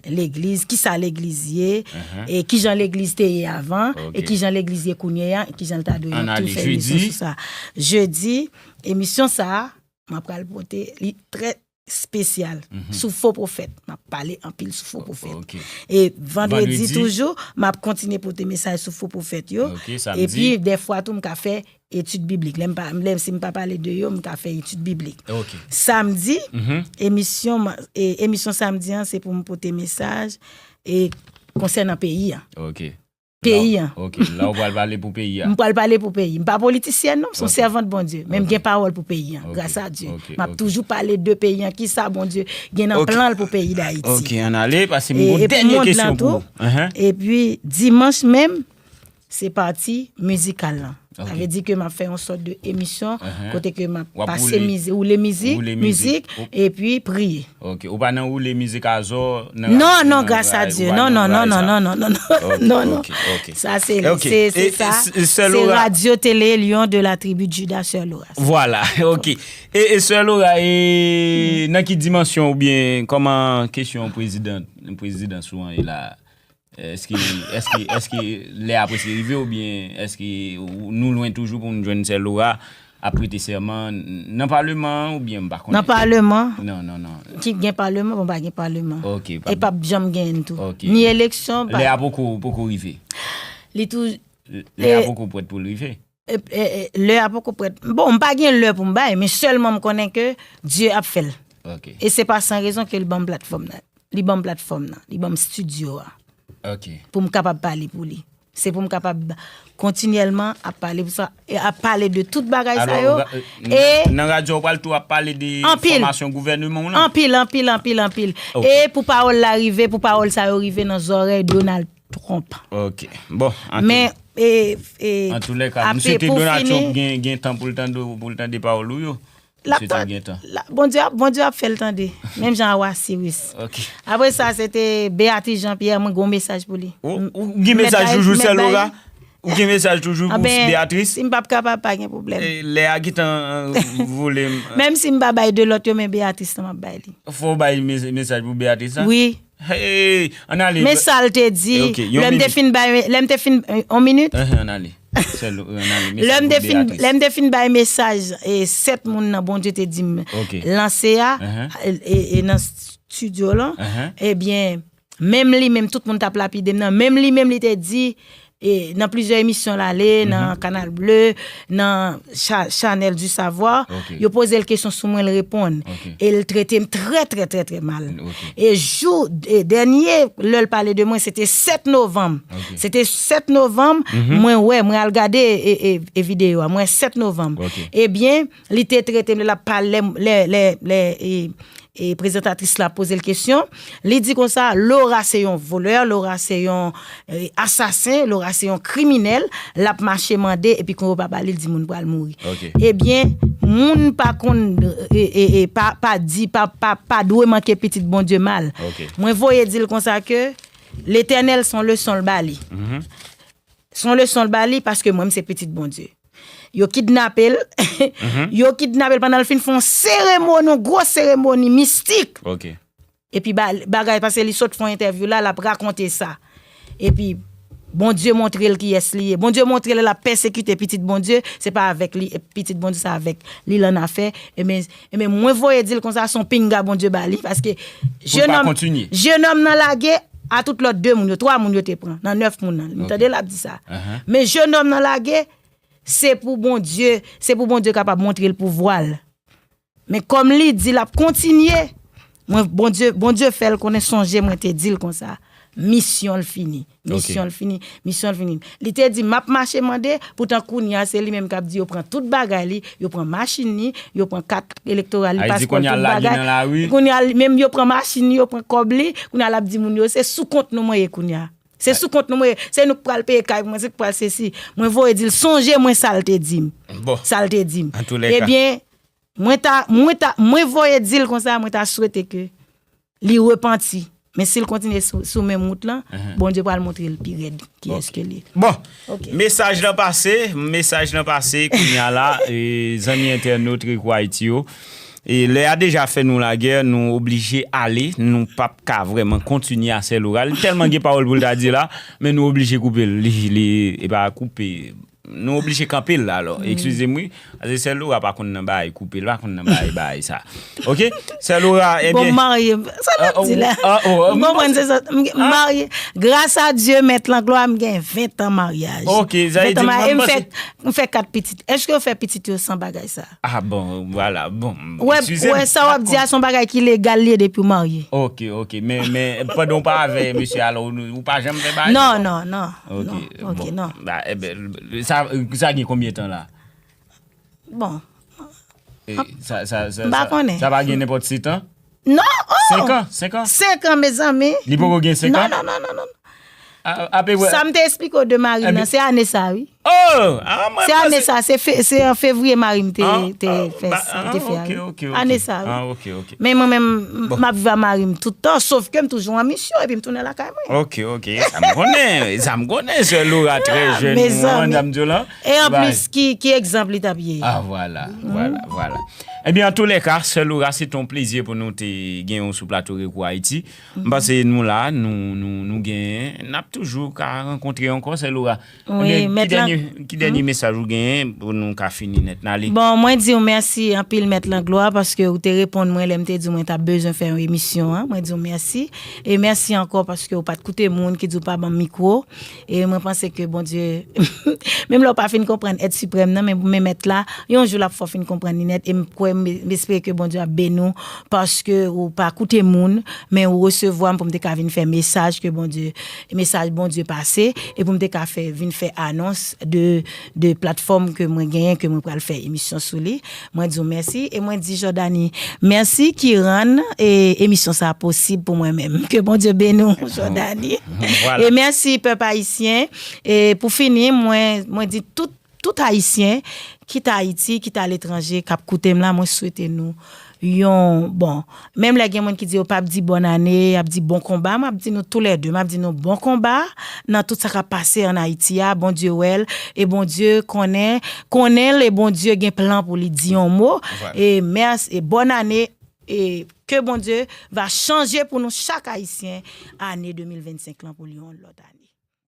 Legliz, kisa legliz ye, e kijan legliz te ye avan, e kijan legliz ye kounye a, e kijan l ta dwe ye. M ap tou fè emisyon sou sa. Jedi, emisyon sa a, mwen pral pote li trè espesyal sou fo pwofèt. M ap pale anpil sou fo pwofèt. E vandredi toujou, m ap kontinye pote mesaj sou fo pwofèt yo. Epi, dèfwa tou, m ka fè etid biblik. Lè m pa, lè m, si m pa pale de yo, m ka fè etid biblik. Samdi, emisyon, e, emisyon samdi an, se pou m pote mesaj e konsènan peyi an. Peyi an. Ok, la w pral pale pou peyi a. M pral pale pou peyi. M pa politisyèn non, m se yon sèvant Bondye, men m gen pawòl pou peyi an, gras a Dye. M ap toujou pale de peyi an, kisa Bondye gen nan plan l pou peyi Dayiti. Ok, ann ale, paske m gen yon dènye kesyon pou ou. Epi dimanch menm, se pati mizikal lan. Sa vle di ke m ap fè yon sòt de emisyon kote ke m ap pase mizik, woule mizik, mizik, epi priye. Ok, ou pa nan woule mizik azò nan radyo? Non, non, gras a Dye. Non, non, non, non, non, non, non, non, non. Sa se, se, se sa. Se Radio Télé Lion de la tribu de Juda, Sè Laura. Vwala, ok. E, e Sè Laura, e nan ki dimansyon oubyen kòman kesyon prezidan, prezidans ou an ye la? Èske, èske, èske lè a prèske rive oubyen èske nou lwen toujou pou nou jwenn Sè Laura ap prete sèman nan paleman an oubyen m pa konnen? Nan paleman? Non, non, non. Ki gen paleman, bon, pa gen paleman. Ok. E p ap janm genyen tou. Ok. Ni eleksyon, pa... Lè a poko, poko rive? Li tou... Lè a poko prèt pou l rive? E, e, e, lè a poko prèt. Bon, m pa gen lè pou m bay, men sèlman m konnen ke Dye ap fè l. Ok. E se pa san rezon ke l ban m platfòm nan. Li ban m platfòm nan, li ban m estidyo a. Ok. Pou m kapab pale pou li. Se pou m kapab kontinyèlman ap pale pou sa, e ap pale de tout bagay sa yo. Alò, e nan radyo ou pral tou ap pale de fòmasyon gouvèneman w lan? Anpil, anpil, anpil, anpil. Ok. E pou pawòl la rive, pou pawòl sa yo rive nan zòrèy Donald Trump. Ok. Bon, antou... Men, e, e, antoulèka, m swete Donald Trump gen, gen tan pou l tande, pou l tande pawòl ou yo. L ap tan-, la, Bondye ap, Bondye ap fè l tande. Menm jan awa Siris. Ok. Apre sa, se te Beatrice Jean Pierre, mwen gen yon mesaj pou li. Ou, ou gen mesaj toujou, Sè Laura? Ou gen mesaj toujou pou Beatrice? Si m p ap kapab, pa gen pwoblèm. E, lè a gentan, euh, vole m. Menm si m pa bay de lòt yo, men Beatrice lan m ap bay li. Fò w bay mes-, mesaj pou Beatrice la? Wi. Hey, ann ale. Men sa l te di, lè m te fin bay, lè m te fin, yon minit. Ann ale. Lè m te fin, lè m te fin bay mesaj, e, sèt moun nan Bondye te di m lanse a, e, e, nan estidyo lan, ebyen, menm li menm, tout moun t ap lapide m nan, menm li menm, li te di, e, nan plizyè emisyon l ale, nan Canal Bleu, nan cha-, Chanèl du Savoir, yo poze l kesyon sou mwen, l reponn. E l trete m trè, trè, trè, trè mal. E jou, e dènye, lè l pale de mwen, se te sèt novanm. Se te sèt novanm, mwen wè, mwen al gade, e, e, e videyo a. Mwen sèt novanm. Ebyen, li te trete m, lè l ap pale, lè, lè, lè, e, e prezantatris la poze l kesyon. Li di konsa, Laura se yon volè, Laura se yon, e, asasen, Laura se yon kriminèl, l ap mache mande, epi kon yo pa ba li, l di moun pral mouri. Ebyen, moun pa konn, e, e, e, pa, pa di, pa, pa, pa dwe manke pitit Bondye mal. Mwen voye di l konsa ke Letènèl se yon leson l ba li. Se yon leson l ba li paske mwen, m se pitit Bondye. Yo kidnape l. Yo kidnape l pandan l fin fè yon seremoni, yon gwo seremoni mistik. Epi ba-, bagay, paske li sot fè yon entèvyou la, l ap rakonte sa. Epi, Bondye montre l kiyès li ye. Bondye montre l l ap pèsekite pitit Bondye, se pa avèk li, e pitit Bondye se avèk li l annafè. Ebyen, ebyen, mwen voye di l konsa, se yon pinga Bondye ba li, paske jenòm, jenòm nan lage a tout lòt de moun yo, twa moun yo te pran, nan nèf moun nan. M tande l ap di sa. Men jenòm nan lage, se pou Bondye, se pou Bondye kapab montre l pouvwa l. Men kòm li di l ap kontinye, Mwen, Bondye, Bondye fè l konnen, sonje mwen te di l konsa. Misyon l fini. Misyon l fini. Misyon l fini. Li te di, "M ap mache mande," poutan kounye a, se li menm k ap di yo pran tout bagay li, yo pran machin li, yo pran kat elektoral li, paspò, tout bagay. Kounye a, li menm yo pran machin li, yo pran kòb li, kounye a, l ap di moun yo, "Se sou kont nou mwen ye kounye a. Se sou kont nou mwen ye. Se nou k pral peye kay mwen, se nou k pral sesi." Mwen voye di l, sonje mwen sa l te di m. Sa l te di m. Ebyen, mwen ta, mwen ta, mwen voye di l konsa, mwen ta swete ke li repanti. Men si l kontinye sou, sou menm wout lan, Bondye pral montre l pi rèd kiyès ke li ye. Bon, mesaj lan pase, mesaj lan pase, kounye a la, e, zanmi entènot Rico Haïti yo, e lè a deja fè nou lagè, nou oblije ale, nou p ap ka vrèman kontinye a Sè Laura. Li tèlman gen pawòl pou l ta di la, men nou oblije koupe l. Li, li, e pa koupe, nou oblije kanpe l alò. Eskize m wi. Paske Sè Laura pa konn nan bagay koupe, l pa konn nan bagay, bagay sa. Oke? Sè Laura, ebyen. Bon, m marye. Sa l ap di la? Ou konprann, se sa. M marye. Gras a Dye, Mèt Langlois, m gen ven tan maryaj. Oke, sa vle di m fè, m fè kat pitit. Èske yo fè pitit yo san bagay sa? Ah bon, vwala, bon. Wè, sa w ap di a se yon bagay ki legal li ye depi w marye. Oke, oke. Men, men, pandan w pa avè mesye a, alò, ou pa janm fè bagay sa? Non, non, non. Oke, non. Ba, e ben, sa, sa gen konbyen tan la? Bon. E, sa, sa, sa, m pa konnen. Sa pa gen nenpòt setan? Non, oh! Senk an, senk an. Senk an, mezanmi. Li poko gen senk an? Non, non, non, non, non. Sa m te esplike w de mari m nan, se ane sa, wi. Oh! Se ane sa, se fe, se an fevriye mari m te, te fè, te fè a, wi. Ane sa, wi. Men mwen menm, m ap viv a mari m tout tan, sof ke m toujou an misyon, epi m tounen lakay mwen. Oke, oke, sa m konnen, sa m konnen, Sè Laura trè jèn, ou konprann sa m di w lan? E anplis, ki, ki egzanp li t ap ye? Ah, vwala, vwala, vwala. Ebyen, antoulèka, Sè Laura, se te yon plezi pou nou te gen w sou plato Rico Haïti. M panse nou la, nou, nou, nou genyen, n ap toujou ka rankontre ankò, Sè Laura. Ebyen, ki dènye, ki dènye mesaj ou genyen pou nou ka fini nèt n ale? Bon, mwen di w mèsi anpil, Mèt Langlois, paske ou te reponn mwen lè m te di w mwen t ap bezwen fè yon emisyon an. Mwen di w mèsi. E mèsi ankò paske ou pa t koute moun ki di w pa ban m mikwo. E mwen panse ke Bondye, menm lè w pa fin konprann èt siprèm nan, men, men Mèt la, yon jou l ap fè w fin konprann li nèt. E m kwè, m, m espere ke Bondye ap beni w paske ou pa koute moun, men ou resevwa m pou m te ka vin fè mesaj ke Bondye, mesaj Bondye pase, e pou m te ka fè, vin fè anons de, de platfòm ke mwen genyen, ke mwen pral fè emisyon sou li. Mwen di w mèsi e mwen di Jordany mèsi ki rann, e, emisyon sa posib pou mwen menm. Ke Bondye beni w, Jordany. E mèsi, pèp ayisyen. E pou fini, mwen, mwen di tout, tout Ayisyen, kit Ayiti, kit aletranje, k ap koute m la, mwen swete nou yon, bon, menm lè gen moun ki di yo p ap di bòn ane, y ap di bon konba, m ap di nou toulède, m ap di nou bon konba nan tout sa k ap pase ann Ayiti a, Bondye wè l, e Bondye konnen, konnen l, e Bondye gen plan pou li di yon mo, e mèsi, e bòn ane, e ke Bondye va chanje pou nou chak Ayisyen, ane de mil vennsenk lan pou li yon lòt ane.